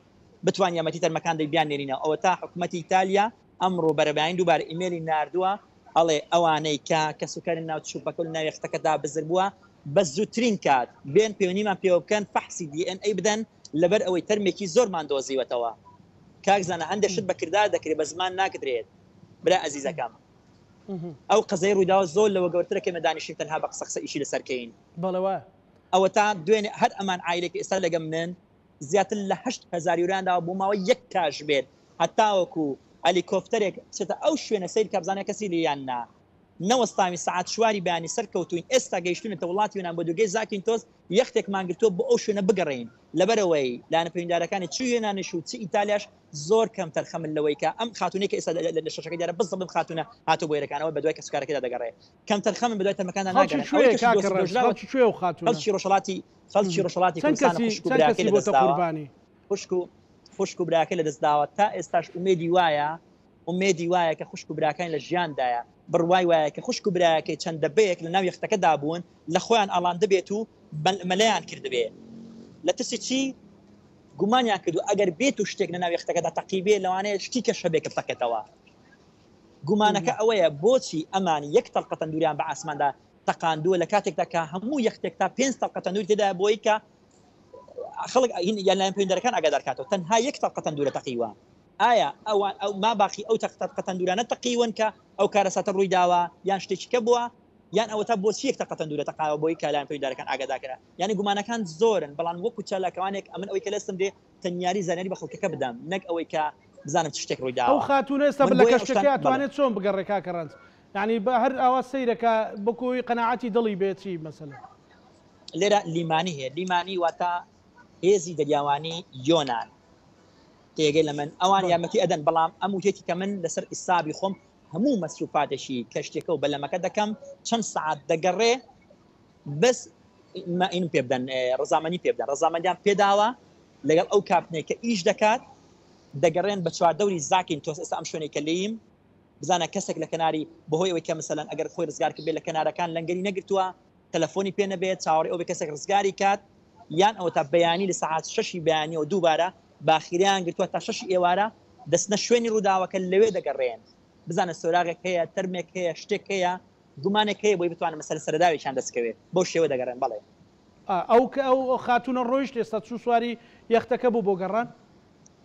[SPEAKER 2] بتوانین یارمەتی تەرمەکان دەی بیاننێرینەوە ئەوەتا حکومەتی ئیتالیا ئەمڕۆ بەرەبەیانی دووبارە ئیمێلی ناردووە ئەڵێ ئەوانەی کە کەسوکاری ناو چوپەکە و ناو یەختەکەدا بزر بووە بە زووترین کات بێن پەیوەندیمان پێوە بکەن فەحسی دی ئێن ئەی بدەن لەبەر ئەوەی تەرمێکی زۆرمان دۆزیوەتەوە کاک زانا هەندێک شت بە کردار دەکرێت بە زمان ناکدرێت برا ئەزیزەکەم ئەو قەزەی ڕوویداوە زۆر لەوە گەورترە کە ئێمە دانیشین تەنها بە قسە قسە ئیشی لەسەر کەین
[SPEAKER 1] بەڵێ وایە.
[SPEAKER 2] ئەوەتا دوێنێ هەر ئەمان عایلەی کە ئێستا لەگەم منن زیاتر لە 8000 یورۆیان داوە بۆ ماوەی یەک کاژمێر هەتاوەکو هەلیکۆپتەرێک بچێتە ئەو شوێنە سەیر کە بزانێت کەسی لێ یان نا. نەوەستاوین سەعات چواری بەیانی سەرکەوتوین ئێستا گەیشتوینەتە وڵاتی یۆنان بۆ دوورگەی زاکینتۆس یەختێکمان گرتووە بۆ ئەو شوێنە بگەڕێین لەبەرئەوەی لایەنە پەیوەندیدارەکانی چ یۆنانیش و چ ئیتالیاش زۆر کەمتەرخەمن لەوەی کە ئەم خاتوونەی کە ئێستا لە شاشەکە دیارە بزڵ بم خاتوونە هاتووە بۆ ئێرەکانەوە بەدوای کەسوکارەکەیدا دەگەڕێ کەمتەرخەمن بەدوای تەرمەکاندا
[SPEAKER 1] خەڵکی
[SPEAKER 2] ناگەڕێن ئەوەی
[SPEAKER 1] کوێیە
[SPEAKER 2] کەشی
[SPEAKER 1] کاکە
[SPEAKER 2] دۆست
[SPEAKER 1] ڕەنج
[SPEAKER 2] دۆژراوە
[SPEAKER 1] خەڵکی کوێیە ئەو خاتوونە؟
[SPEAKER 2] خەڵکی ڕۆژهەڵاتی خەڵکی ڕۆژهەڵاتی
[SPEAKER 1] چەند
[SPEAKER 2] کوردستانە
[SPEAKER 1] کەسی
[SPEAKER 2] خوشک و
[SPEAKER 1] چەند
[SPEAKER 2] براکەی
[SPEAKER 1] کەسی بۆتە
[SPEAKER 2] لەدەستداوە
[SPEAKER 1] قوربانی؟
[SPEAKER 2] خوشک و خوشک و براکەی لەدەست داوە تا ئێستاش ئومێدی وایە ئومێدی وایە کە خوشک و براکانی لە ژیاندایە بڕوای وایە کە خوشک و برایەکەی چەند دەبەیەک لە ناو یەختەکەدا بوون لە خۆیان ئاڵاندبێت و مەلەیان کردبێ لە ترسی چی گومانیان کردو ئەگەر بێت و شتێک لە ناو یەختەکەدا تەقیبێ لەوانەیە شتی کەش هەبێ کە بتەقێتەوە گومانەکە ئەوەیە بۆچی ئەمان یەک تەڵقە تەندوریان بە ئاسماندا تەقاندووە لە کاتێکدا کە هەموو یەختێک تا پێنج تەڵقە تەندوری تێدایە بۆی کە خەڵک یان لایەن پەیوەندیدارەکان ئاگادار کاتەوە تەنها یەک تەڵقە تەندورە تەقیوە ئایا ئەوان ئەو ما باقی ئەو تەقە تەندورانە تەقیون کە ئەو کارەساتە ڕووی داوە یان شتێکی کە بووە یان ئەوەتا بۆچی یەک تەقە تەندورە تەقاوە بۆی کە لایەن پەیوەندیدارەکان ئاگادار کرا یانی گومانەکان زۆرن بەڵام وەکو چالاکوانێک ئەمن ئەوەی کە لەستم دێ تەنیاری زانیاری بە خەڵکەکە بدەم نەک ئەوەی کە بزانم چ شتێک ڕووی
[SPEAKER 1] ئەو
[SPEAKER 2] داوە
[SPEAKER 1] خاتوونە ئێستا
[SPEAKER 2] من
[SPEAKER 1] لە
[SPEAKER 2] بۆیە ئەو شتان
[SPEAKER 1] کەشتەکەیا
[SPEAKER 2] بەڵێ
[SPEAKER 1] توانێت چۆن بگەڕێ کاکە ڕەنج یانی بە هەر ئاوا سەیرەکە بەکۆی قەناعەتی دڵی بێ چی مەسەلەن.
[SPEAKER 2] لێرە لیمانی هەیە لیمانی واتە هێزی دەریاوانی یۆنان. تێگەی لە من ئەوان یارمەتی ئەدەن بەڵام ئەم وتێتی کە من لەسەر ئیسابی خۆم هەموو مەسروفاتێکی کەشتێکە و بەلەمەکە دەکەم چەند سعات دەگەڕێ بەس ماینم پێ بدەن ڕزامەنی پێ بدەن ڕزامەندیان پێداوە لەگەڵ ئەو کاپتنێک کە ئیش دەکات دەگەڕێن بە چواردەوری زاکین تۆس ئێستا ئەم شوێنێک کە لێیم بزانە کەسێک لە کەناری بەهۆی ئەوەی کە مثلەن ئەگەر خۆی ڕزگار کردبێت لە کەنارەکان لەنگەری نەگرتووە تەلەفۆنی پێ نەبێت چاوەڕێ ئەو بێ کەسێک ڕزگاری کات یان ئەوە تا بەیانی لە سەعات شەشی بەیانیەوە دووبارە باخیرەیان گرتووە تا شەشی ئێوارە دەچنە شوێنی ڕووداوەکە لەوێ دەگەڕێن بزانە سۆراغێک هەیە تەرمێک هەیە شتێک هەیە گومانێک هەیە بۆی بتوانن مەسەلە سەرەداوێکیان دەست کەوێت بەو شێوە دەگەڕێن بەڵێ.
[SPEAKER 1] ئەو کە ئەو خاتوونە ڕۆیشت ئێستا چوو سواری یەختەکە بوو بۆ گەڕان؟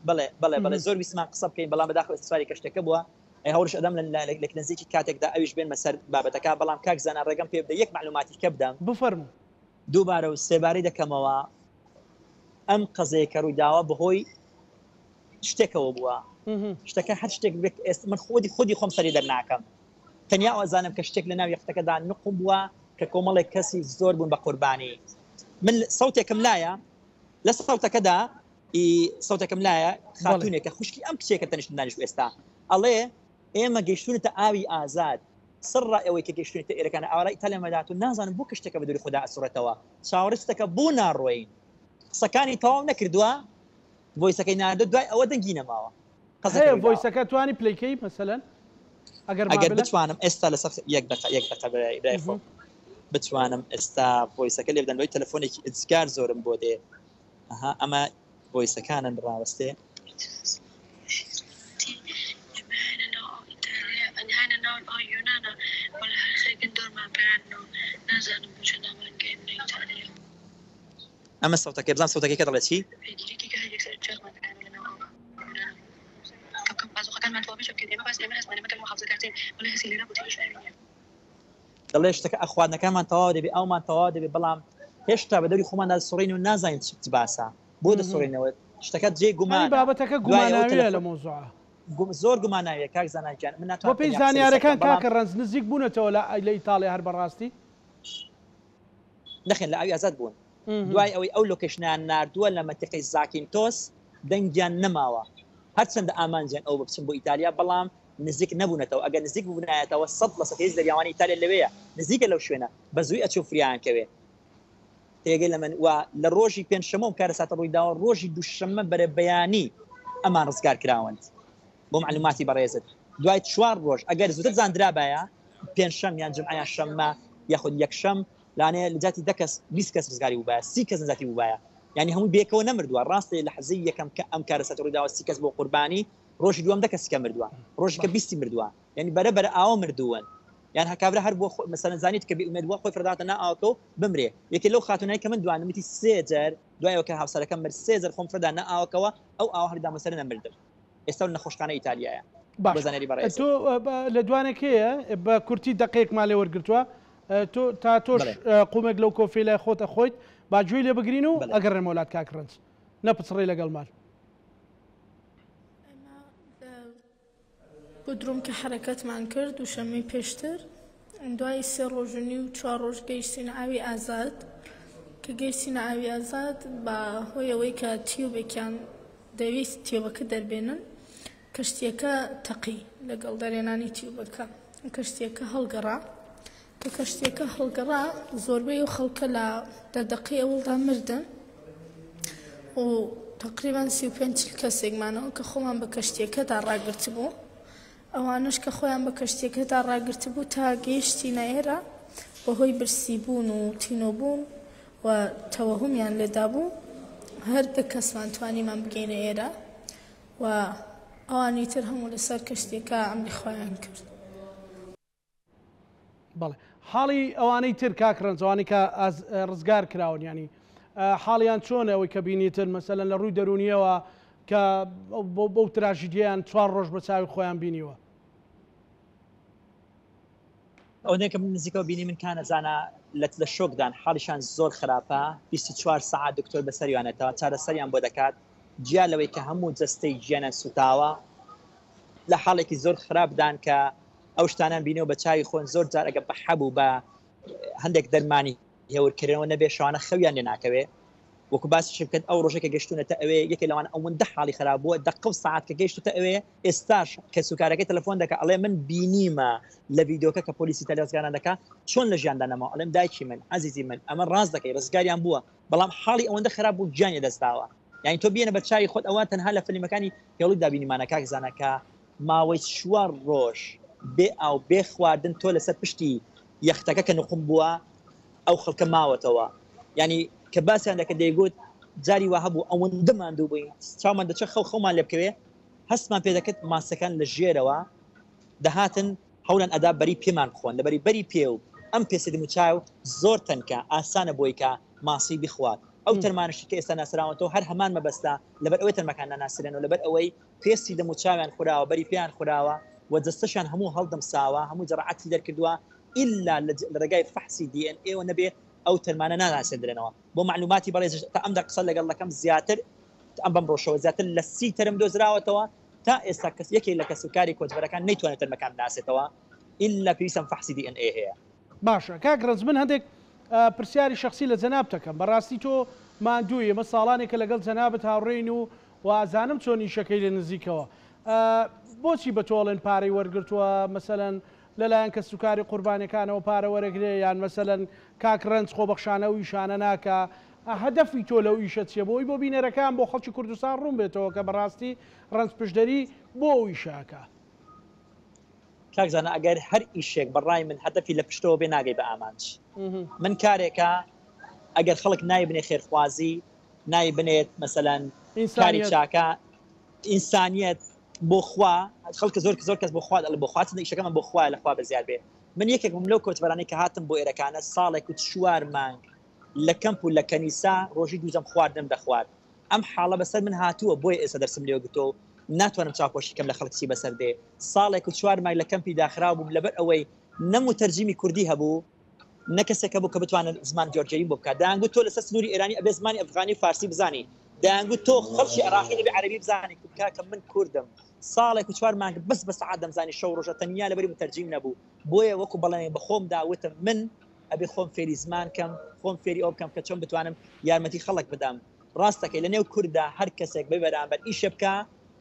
[SPEAKER 2] بەڵێ بەڵێ بەڵێ زۆر ویستمان قسە بکەین بەڵام بەداخەوە ئێستا سواری کەشتەکە بووە ئەی هەوڵیش ئەدەم لە لە نزیکی کاتێکدا ئەویش بێنمە سەر بابەتەکە بەڵام کاک زانا ڕێگەم پێ بدە یەک مەعلوماتی کە بدەم.
[SPEAKER 1] بفەرموو.
[SPEAKER 2] دووبارە و سێبارەی دەکەمەوە ئەم قەزەیە کە ڕوویداوە بەهۆی شتێکەوە بووە شتەکە هەر شتێک بێت ئێستا من خۆدی خودی خۆم سەری دەرناکەم تەنیا ئەوەزانم کە شتێک لە ناو یەختەکەدا نقوم بووە کە کۆمەڵێک کەسی زۆر بوون بە قوربانی من سەوتێکم لایە لە سەوتەکەدا سەوتەکەم لایە خاتونێکە خوشکی ئەم کچێکە تەنیشت دانیش ئێستا ئەڵێ ئێمە گەیشتونەتە ئاوی ئازاد سڕ ئەوەی کە گەیشتونەتە ئێرەکانە ئاوارە ئیتالیا مەدات و نازانم بۆ کەشتەکە بە دووری خۆدا ئەسوڕێتەوە چاوەڕێ شتەکە بۆ ناڕۆین قسەکانی تەواو نەکردووە voice ەکەی ناردە دوای ئەوە دەنگی نەماوە
[SPEAKER 1] هەیە voice ەکە توانی play کەی مەسەلەن
[SPEAKER 2] ئەگەر ئەگەر بتوانم ئێستا لەسەر یەک دقە یەک دقە برای خۆم بتوانم ئێستا voice ەکە لێ بدەن بەوەی تەلەفۆنێکی ئەجگار زۆرم بۆ دێ ئەها ئەمە voice ەکانن ڕاوەستێ. ئەمە سەوتەکەی بزان سەوتەکەی کە دەڵێ چی؟ دەڵێ شتەکە ئەخواردنەکانمان تەواو دەبێ ئەومان تەواو دەبێ بەڵام هێشتا بە دەوری خۆماندا سوڕین و نازانین چ باسە بۆ دەسوڕینەوە شتەکە جێ گومان
[SPEAKER 1] بابەتەکە گوماناویە لە مۆزوعە
[SPEAKER 2] زۆر گوماناویە کاک زانا گیان
[SPEAKER 1] من ناتوانم بەپێی زانیارەکان کاکە ڕەنج نزیک بوونەتەوە لە لە ئیتاڵیا هەر بەڕاستی
[SPEAKER 2] نەخێر لە ئاوی ئازاد بوون دوای ئەوەی ئەو location یان ناردووە لە مەنتیقەی زاکینتۆس دەنگیان نەماوە هەرچەندە ئامانجیان ئەوە بچن بۆ ئیتالیا بەڵام نزیک نەبوونەتەوە ئەگەر نزیک ببوونایەتەوە 100% هێز دەریاوانی ئیتالیا لەوەیە نزیکە لەو شوێنە بە زووی ئەچوو فریایان کەوێ تێگەی لە من و لە ڕۆژی پێنجشەممە ئەم کارەساتە ڕوویداوە ڕۆژی دووشەممە بەرە بەیانی ئەمان ڕزگار کراون بۆ معلوماتی بەڕێزت دوای چوار ڕۆژ ئەگەر زووتر زاندرابایە پێنجشەم یان جمعە یان شەممە یاخود یەکشەم لانەیە لە جاتی دە کەس 20 کەس ڕزگاری بووبایە سی کەس نەجاتی بووبایە یعنی هەموو بێکەوە نەمردووە ڕاستە لە حەزەی یەکەم کە ئەم کارەساتە ڕوویداوە سی کەس بۆ قوربانی ڕۆژی دووەم دە کەس کە مردووە ڕۆژی کە بیستی مردووە یعنی بەرە بەرە ئاوە مردوون یان هەکابرا هەر بۆ مەسەلەن زانیت کە بێ ئومێد بووە خۆی فڕداتە ناو ئاوەکە و بمرێ یەکێ لەو خاتونای کە من دوانم وتی سێ جار دوای ئەوە کە هاوسەرەکەم مرد سێ جار خۆم فڕدا ناو ئاوەکەوە ئەو ئاوە هەردامە سەر نەمردم ئێستا لە نەخۆشخانە ئیتالیایە
[SPEAKER 1] باش تۆ لە دوانێک هەیە بە کورتی دەقەیەکمان لێ وەرگرتووە تۆ تا تۆش قومێک لەو کۆفی لای خۆت ئەخۆیت با گوێی لێ بگرین و ئەگەڕێمەوە لات کاک ڕەنج نەپچڕی لەگەڵمان.
[SPEAKER 3] بودروم کە حەرەکەتمان کرد دووشەممەی پێشتر دوای سێ ڕۆژ و نیو چوار ڕۆژ گەیشتینە ئاوی ئازاد کە گەیشتینە ئاوی ئازاد بە هۆی ئەوەی کە تیوبێکیان دەویست تیوبەکە دەربێنن کەشتیەکە تەقی لەگەڵ دەرێنانی تیوبەکە کەشتیەکە هەڵگەڕا کە کەشتیەکە هەڵگەڕا زۆربەی ئەو خەڵکە لە دە دەقەی ئەوەڵدا مردن و تەقریبەن 35 چل کەسێک مانەوە کە خۆمان بە کەشتیەکەدا ڕاگرتبوو ئەوانەش کە خۆیان بە کەشتیەکەدا ڕاگرتبوو تا گەیشتینە ئێرە بەهۆی برسیبوون و تینۆبوون و تەوەهومیان لێدابوو هەر دە کەسمان توانیمان بگەینە ئێرە و ئەوانی تر هەموو لەسەر کەشتیەکە ئەمری خۆیان کرد.
[SPEAKER 1] بەڵێ حاڵی ئەوانەی تر کاک ڕەنج ئەوانەی کە ڕزگار کراون ینی حاڵیان چۆنە ئەوەی کە بینیتن مەسەلەن لە ڕووی دەرونیەوە کە بەو تراژیدیان چوار ڕۆژ بە چاوی خۆیان بینیوە.
[SPEAKER 2] ئەوەندەی کە من نزیکەوە بینی من کانە زانا لەت لە شۆکدان حاڵیشان زۆر خراپە 24 سەعات دکتۆر بەسەریانێتەوە چارەسەریان بۆ دەکات جیا لەوەی کە هەموو جەستەی گیانیان سوتاوە لە حاڵێکی زۆر خراپدان کە ئەو شتانەم بینیوە بە چاوی خۆن زۆر جار ئەگە بە حەب و بە هەندێک دەرمانی هێورکردنەوە نەبێ شەوانە خەویان لێ ناکەوێ. وەکو باسیشم کرد ئەو ڕۆژەی کە گەشتونەتە ئەوێ یەکێ لەوان ئەوەندە حاڵی خراپ بووە دەقە و سەعات کە گەیشتوتە ئەوێ ئێستاش کەسوکارەکەی تەلەفۆن دەکا ئەڵێ من بینیمە لە ڤیدۆکە کە پۆلیسی ئیتالیا ڕزگاریان دەکا چۆن لە ژیاندا نەماوە ئەڵێم دایکی من عەزیزی من ئەمە ڕاست دەکەی ڕزگاریان بووە بەڵام حاڵی ئەوەندە خراپ بوو گیانی لەدەست داوە یعنی تۆ بێنە بە چاوی خۆت ئەوە تەنها لە فیلمەکانی هێڵیدا بینیمانە کاک زانا کە ماوەی چوار ڕۆژ بێ ئاو بێ خواردن تۆ لەسەر پشتی یەختەکە کە نقوم بووە ئەو خەڵکە ماوەتەوە یانی کە باسیان دەکرد دەیگوت جاری وا هەبوو ئەوەندە ماندوو بووین چاومان دەچێت خەو خەومان لێ بکەوێ هەستمان پێ دەکرد ماسەکان لە ژێرەوە دەهاتن هەوڵیان ئەدا بەری پێمان بخۆن لەبەری بەری پێ و ئەم پێستی دەموچاو زۆر تەنکە ئاسانە بۆی کە ماسی بخوات ئەو تەرمانشی کە ئێستا ناسراوەتەوە هەر هەمان مەبەستە لەبەر ئەوەی تەرمەکان ناناسرێنەوە لەبەر ئەوەی پێستی دەموچاویان خوراوە بەری پێیان خوراوە و جەستەشیان هەموو هەڵدەمساوە هەموو جەڕعەتی دەرکردووە ئیلا لە ڕێگای فەحسی دی ئێن ئێوە نەبێ ئەو تەرمانە ناناسێندرێنەوە بۆ مەعلوماتی بەڕێزیش تا ئەم دە قسە لەگەڵ دەکەم زیاتر ئەم بەم ڕۆژەوە زیاتر لە سی تەرم دۆزراوەتەوە تا ئێستا کەس یەکێک لە کەسوکاری کۆچبەرەکان نەیتوانێت تەرمەکان بناسێتەوە ئیلا پێویستم فەحسی دی ئێن ئێ هەیە.
[SPEAKER 1] باشە کاک ڕەنج من هەندێک پرسیاری شەخسی لە جەنابت ئەکەم بەڕاستی تۆ ماندووی ئێمە ساڵانێکە لەگەڵ جەنابت هاوڕێین و و ئەزانم چۆن ئیشەکەی لە نزیکەوە بۆچی بە تۆ ئەڵێن پارەی وەرگرتووە مەسەلەن لەلایەن کەسوکاری قوربانیەکانەوە پارە وەرەگرێ یان مەسەلەن کاک ڕەنج خۆبەخشانە ئەو ئیشانە ناکا هەدەفی تۆ لەو ئیشە چیە بۆ ئەوی بۆ بینەرەکان بۆ خەڵکی کوردستان ڕوون بێتەوە کە بەڕاستی ڕەنج پشدەری بۆ ئەو ئیشە ئەکا.
[SPEAKER 2] کاک زانا ئەگەر هەر ئیشێک بە ڕای من هەدەفی لە پشتەوە بێ ناگەی بە ئامانج من کارێکە ئەگەر خەڵک نایبنێ خێرخوازی نایبنێت مەسەلەن کاری چاکە ئینسانیەت بۆ خوا خەڵکە زۆر زۆر کەس بۆ خوا دەڵێ بۆ خوا چەندە ئیشەکەمان بۆ خوایە لە خوا بەزیاد بێ من یەکێک بووم لەو کۆچبەرانەی کە هاتم بۆ ئێرەکانە ساڵێک و چوار مانگ لە کەمپ و لە کەنیسا ڕۆژی دووجەم خواردنم دەخوارد ئەم حاڵە بەسەر من هاتووە بۆیە ئێستا دەرسم لێ گرتووە و ناتوانم چاوپۆشی کەم لە خەڵک چی بەسەر دێ ساڵێک و چوار مانگ لە کەمپی داخراو بووم لەبەر ئەوەی نە موتەرجیمی کوردی هەبوو نە کەسێک هەبوو کە بتوانێت زمان جۆرجیایی بۆ بکات دەیانگوت تۆ لەسەر سنووری ئێرانی ئەبێ زمانی ئەفغانی و فارسی بزانی دەیانگوت تۆ خەڵکی عێراقی دەبێ عەرەبی بزانی کوت کاکە من کوردم ساڵێک و چوار مانگ بەس بە سەعات دەمزانی شەو ڕۆژە تەنیا لەبەری متەرجیم نەبوو بۆیە وەکو بەڵێن بە خۆم دا وتم من ئەبێ خۆم فێری زمان کەم خۆم فێری ئەو بکەم کە چۆن بتوانم یارمەتی خەڵک بدەم ڕاستەکەی لە نێو کورددا هەر کەسێک بێ بەرامبەر ئیشێ بکا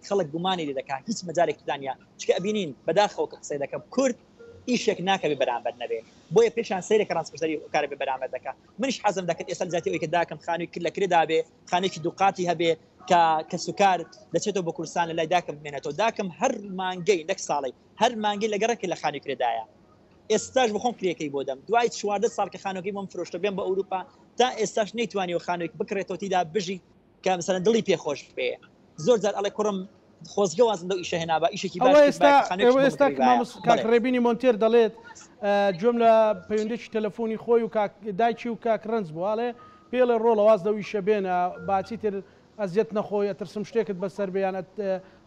[SPEAKER 2] خەڵک گومانی لێ دەکا هیچ مەجالێک تێدا نییە چونکە ئەبینین بەداخەوە کە قسەی دەکەم کورد ئیشێک ناکا بێ بەرامبەر نەبێ بۆیە پێشان سەیرە کە ڕاستپرسەری ئەو کارە بێ بەرامبەر دەکا منیش حەزم دەکرد ئێستا لە جیاتی ئەوەی کە داکم خانووی کرد لە کرێ دابێ خانێکی دووقاتی هەبێ کە کەسوکار دەچێتەوە بۆ کوردستان لە لای داکم بمێنێتەوە داکم هەر مانگەی نەک ساڵی هەر مانگەی لە گەڕەکێ لە خانووی کرێدایە ئێستاش بەخۆم کرێکەی بۆ دەم دوای 14 ساڵ کە خانووەکەی بۆم فرۆشتە بێم بە ئەوروپا تا ئێستاش نەیتوانیوە خانووێک بکڕێتەوە تیدا بژی کە مثلا دڵی پێ خۆش بێ زۆر جار ئەڵێ کوڕم خۆزگە وازم لەو ئیشە هێنابا ئیشێکی باش
[SPEAKER 1] ئەوە ئێستا
[SPEAKER 2] کردبایە کە خانووێکیش
[SPEAKER 1] ئەوە
[SPEAKER 2] بۆ
[SPEAKER 1] ئێستا
[SPEAKER 2] بکڕیبایە
[SPEAKER 1] مامۆس کاک
[SPEAKER 2] بەڵێ
[SPEAKER 1] ڕێبینی مۆنتێر دەڵێت گوێم لە پەیوەندێکی تەلەفۆنی خۆی و کاک دایکی و کاک ڕەنج بوو ئەڵێ پێڵێ ڕۆڵە واز لەو ئیشە بێنە با چیتر ئەزیەت نەخۆی ئەترسم شتێکت بەسەر بێ یان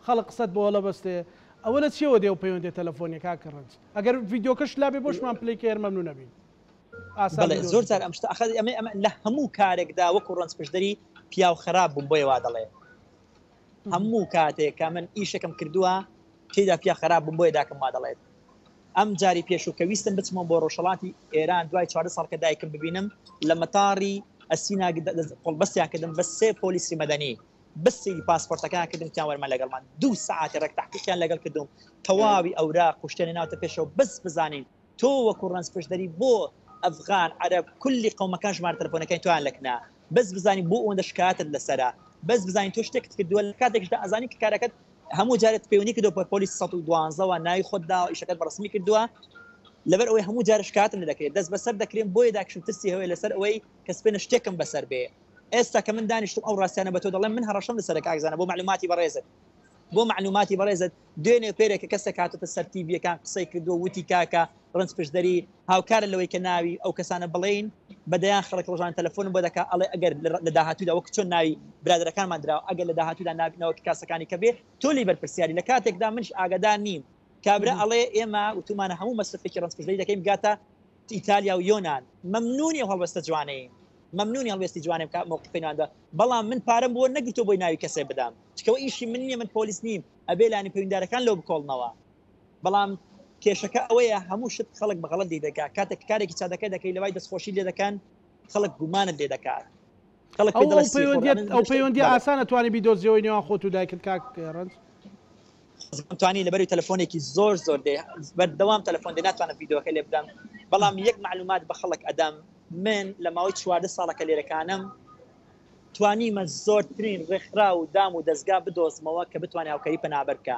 [SPEAKER 1] خەڵک قسەت بۆ هەڵەبەستێ ئەوە لە چیەوە دێ ئەو پەیوەندیە تەلەفۆنیە کاک ڕەنج ئەگەر ڤیدیۆکەشت لابێ بۆشمان play کەی هەر مەمنون ئەبین ئاسان
[SPEAKER 2] بەڵێ زۆر جار
[SPEAKER 1] بیدۆزیتەوە.
[SPEAKER 2] ئەم شتە ئەخە ئەمە ئەمە لە هەموو کارێکدا وەکو ڕەنج پشدەری پیاو خراپ بووم بۆیە وا دەڵێ هەموو کاتێک کە من ئیشێکم کردووە تێدا پیا خراپ بووم بۆیە داکم وا دەڵێت ئەم جاری پێشوو کە ویستم بچمەوە بۆ ڕۆژهەڵاتی ئێران دوای 14 ساڵ کە دایکم ببینم لە مەتاڕی ئەسینا قۆڵبەستیان کردم بە سێ پۆلیسی مەدەنی بەس سەیری پاسپۆرتەکەیان کردم وتیان وەرمە لەگەڵمان دوو سەعاتی ڕێک تەحقیقیان لەگەڵ کردوم تەواوی ئەوراق و شتێنە ناوتە پێشەوە بەس بزانین تۆ وەکو ڕەنج پشدەری بۆ ئەفغان عەرەب کولی قەومەکان ژمارە تەلەفۆنەکانی تۆیان لەکنە بەس بزانین بۆ ئەوەندە شکایەتت لەسەرە بەس بزانین تۆ شتێکت کردووە لە کاتێکشدا ئەزانی کە کارەکەت هەموو جارێت پەیوەندی کردووە بە پۆلیس 112 وە ناوی خۆت داوە ئیشەکەت بە ڕسمی کردووە لەبەر ئەوەی هەموو جارە شکایەتم لێ دەکرێت دەست بەسەر دەکرێم بۆیە داکشم ترسی هەیە لەسەر ئەوەی کە سپێنە شتێکم بەسەر بێ ئێستا کە من دانیشتم ئەو ڕاستیانە بە تۆ دەڵێم من هەڕەشەم لەسەرە کاک زانا بۆ مەعلوماتی بەڕێزت بۆ مەعلوماتی بەڕێزت دوێنێ پێرێ کە کەسێک هاتۆتە سەر تیڤیەکان قسەی کردووە وتی کاکە ڕەنج پشدەری هاوکارە لەوەی کە ناوی ئەو کەسانە بڵێین بە دەیان خەڵک ڕۆژانە تەلەفۆنم بۆ دەکا ئەڵێ ئەگەر لە داهاتوودا وەک چۆن ناوی برادەرەکانمان دراوە ئەگەر لە داهاتوودا ناوی ناوەکی کاسەکانی کە بێ تۆ لێی بەرپرسیاری لە کاتێکدا منیش ئاگادار نیم کابرا ئەڵێ ئێمە وتومانە هەموو مەسرەفێکی ڕەنج پشدەری دەکەین بگاتە ئیتالیا و یۆنان مەمنونی ئەو هەڵوێستە جوانەین مەمنونی هەڵوێستی جوانێ بکە مەوقفی نواندوە بەڵام من پارەم بۆ نەگرتوە بۆی ناوی کەسێ بدەم چکەوە ئیشی من نییە من پۆلیس نیم ئەبێ لانی پەیوەندارەکان لەو بکۆڵنەوە بەڵام کێشەکە ئەوەیە هەموو شت خەڵک بە غەڵەت لێ دەکات کاتێک کارێکی چادەکە دەکەی لەوای دەستخۆشی لێ دەکەن خەڵک گومانت لێ دەکات. خەڵک پێی
[SPEAKER 1] ئەو
[SPEAKER 2] دەڵێ
[SPEAKER 1] ئەو
[SPEAKER 2] سیخوڕ
[SPEAKER 1] پەیوەندیەت
[SPEAKER 2] ئەمن
[SPEAKER 1] ئەو
[SPEAKER 2] شتێک
[SPEAKER 1] پەیوەندیە
[SPEAKER 2] بەڵێ.
[SPEAKER 1] ئاسانە توانی بیدۆزیەوەی نێوان خۆت و دایکت کاک ڕەنج؟
[SPEAKER 2] خۆزگەم توانی لەبەری تەلەفۆنێکی زۆر زۆر دێ بەردەوام تەلەفۆن دێ ناتوانم ڤیدیۆکە لێ بدەم بەڵام یەک معلومات بە خەڵک ئەدەم من لە ماوەی 14 ساڵە کە لێرەکانم توانیمە زۆرترین ڕێکخراو و دام و دەزگا بدۆزمەوە کە بتوانێت هاوکاری پەنابەر بکە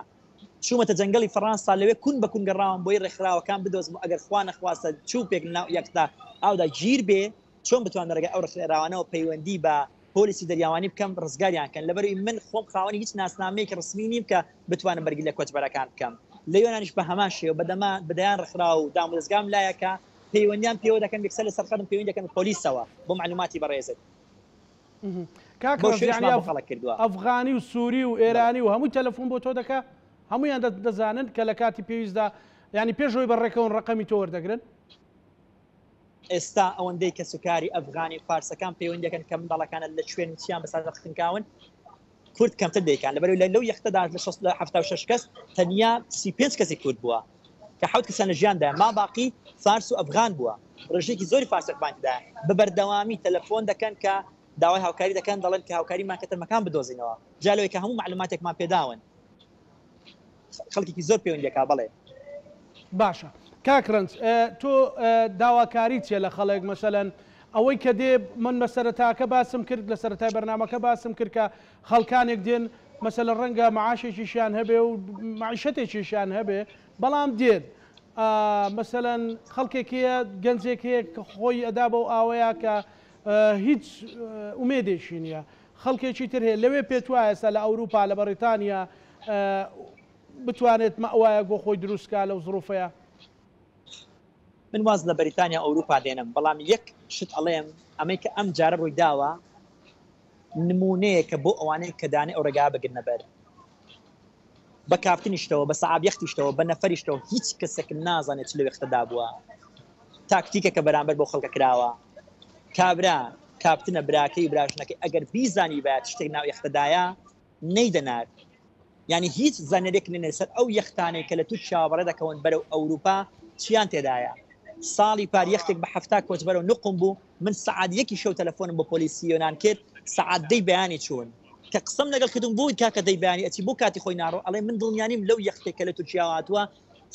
[SPEAKER 2] چوومەتە جەنگەڵی فەڕانسا لەوێ کون بە کون گەڕاوم بۆی ڕێکخراوەکان بدۆزم و ئەگەر خوا نەخواستە چوپێک لەناو یەکدا ئاودا گیر بێ چۆن بتوانم لە ڕێگای ئەو ڕێکخراوانەوە پەیوەندی بە پۆلیسی دەریاوانی بکەم ڕزگاریان کەن لەبەرئەوەی من خۆم خاوەنی هیچ ناسنامەیەکی ڕسمی نیم کە بتوانم بەرگری لە کۆچبەرەکان بکەم لە یۆنانیش بە هەمان شێوە بە دەما بە دەیان ڕێکخراو و دامودەزگام لایە کە پەیوەندیان پێوە دەکەن یەکسەر لەسەر خەتم پەیوەندی دەکەن بە پۆلیسەوە بۆ معلوماتی بەڕێزت
[SPEAKER 1] کاک
[SPEAKER 2] بەو
[SPEAKER 1] ڕەنج
[SPEAKER 2] شێوەیەشمان
[SPEAKER 1] یانی
[SPEAKER 2] بۆ خەڵک کردووە.
[SPEAKER 1] ئەفغانی و سوری و
[SPEAKER 2] بەڵێ.
[SPEAKER 1] ئێرانی و هەمووی تەلەفۆن بۆ تۆ دەکا؟ هەموویان دەزانن کە لە کاتی پێویستدا یانی پێش ئەوەی بەڕێکەون ڕەقەمی تۆ وەردەگرن؟
[SPEAKER 2] ئێستا ئەوەندەی کەسوکاری ئەفغانی و فارسەکان پەیوەندی دەکەن کە منداڵەکانت لە کوێن و چیان بەسەردا خنکاون کورد کەمتر دەیکان لەبەرئەوەی لە لەو یەختەدا لە شەست لە 76 کەس تەنیا 35 کەسی کورد بووە کە حەوت کەسیان لە ژیاندا ما باقی فارس و ئەفغان بووە ڕێژەیەکی زۆری فارس و ئەفغان تێدایە بە بەردەوامی تەلەفۆن دەکەن کە داوای هاوکاری دەکەن دەڵێن کە هاوکاریمان کە تەرمەکان بدۆزینەوە جا لەوەی کە هەموو معلوماتێکمان پێداون خەڵکێکی زۆر پەیوەندی دەکا بەڵێ.
[SPEAKER 1] باشە کاک ڕەنج تۆ داواکاری چیە لە خەڵک مەسەلەن ئەوەی کە دێ من بە سەرەتاکە باسم کرد لە سەرەتای بەرنامەکە باسم کرد کە خەڵکانێک دێن مەسەلە ڕەنگە معاشێکیشیان هەبێ و معیشەتێکیشیان هەبێ بەڵام دێن مەسەلەن خەڵکێک هەیە گەنجێک هەیە کە خۆی ئەدا بەو ئاوەیە کە هیچ ئومێدێکی نییە خەڵکێکی تر هەیە لەوێ پێت وایە ئێستا لە ئەوروپا لە بەڕیتانیا بتوانێت مەئوایەک بۆ خۆی دروست کا لەو زڕوفەیا؟
[SPEAKER 2] من واز لە بەریتانیا و ئەوروپا دێنم بەڵام یەک شت ئەڵێم ئەمەی کە ئەم جارە ڕووی داوە نمونەیەکە بۆ ئەوانەی کە دانێ ئەو ڕێگا بگرنە بەر بە کاپتنیشتەوە بە سەعاب یەختیشتەوە بە نەفەریشتەوە هیچ کەسێک نازانێت چ لە وێختەدا بووە تاکتیکەکە بەرامبەر بۆ خەڵکە کراوە کابرا کاپتنە براکەی براژنەکەی ئەگەر بیزانیبایە شتێک ناو یەختەدایە نەیدەنارد یانی هیچ زانیاریەک نیە لەسەر ئەو یەختانەی کە لە تورکیاوە بەڕێ دەکەون بەرەو ئەوروپا چیان تێدایە ساڵی پار یەختێک بە 70 کۆچبەرەوە نوقم بوو من سەعات یەکی شەو تەلەفۆنم بۆ پۆلیسی یۆنان کرد سەعات دەی بەیانی چوون کە قسەم لەگەڵ کردم بۆ کاکە دەی بەیانی ئەچی بۆ کاتی خۆی ناڕۆ ئەڵێ من دڵنیانیم لەو یەختێک کە لە تورکیاوە هاتووە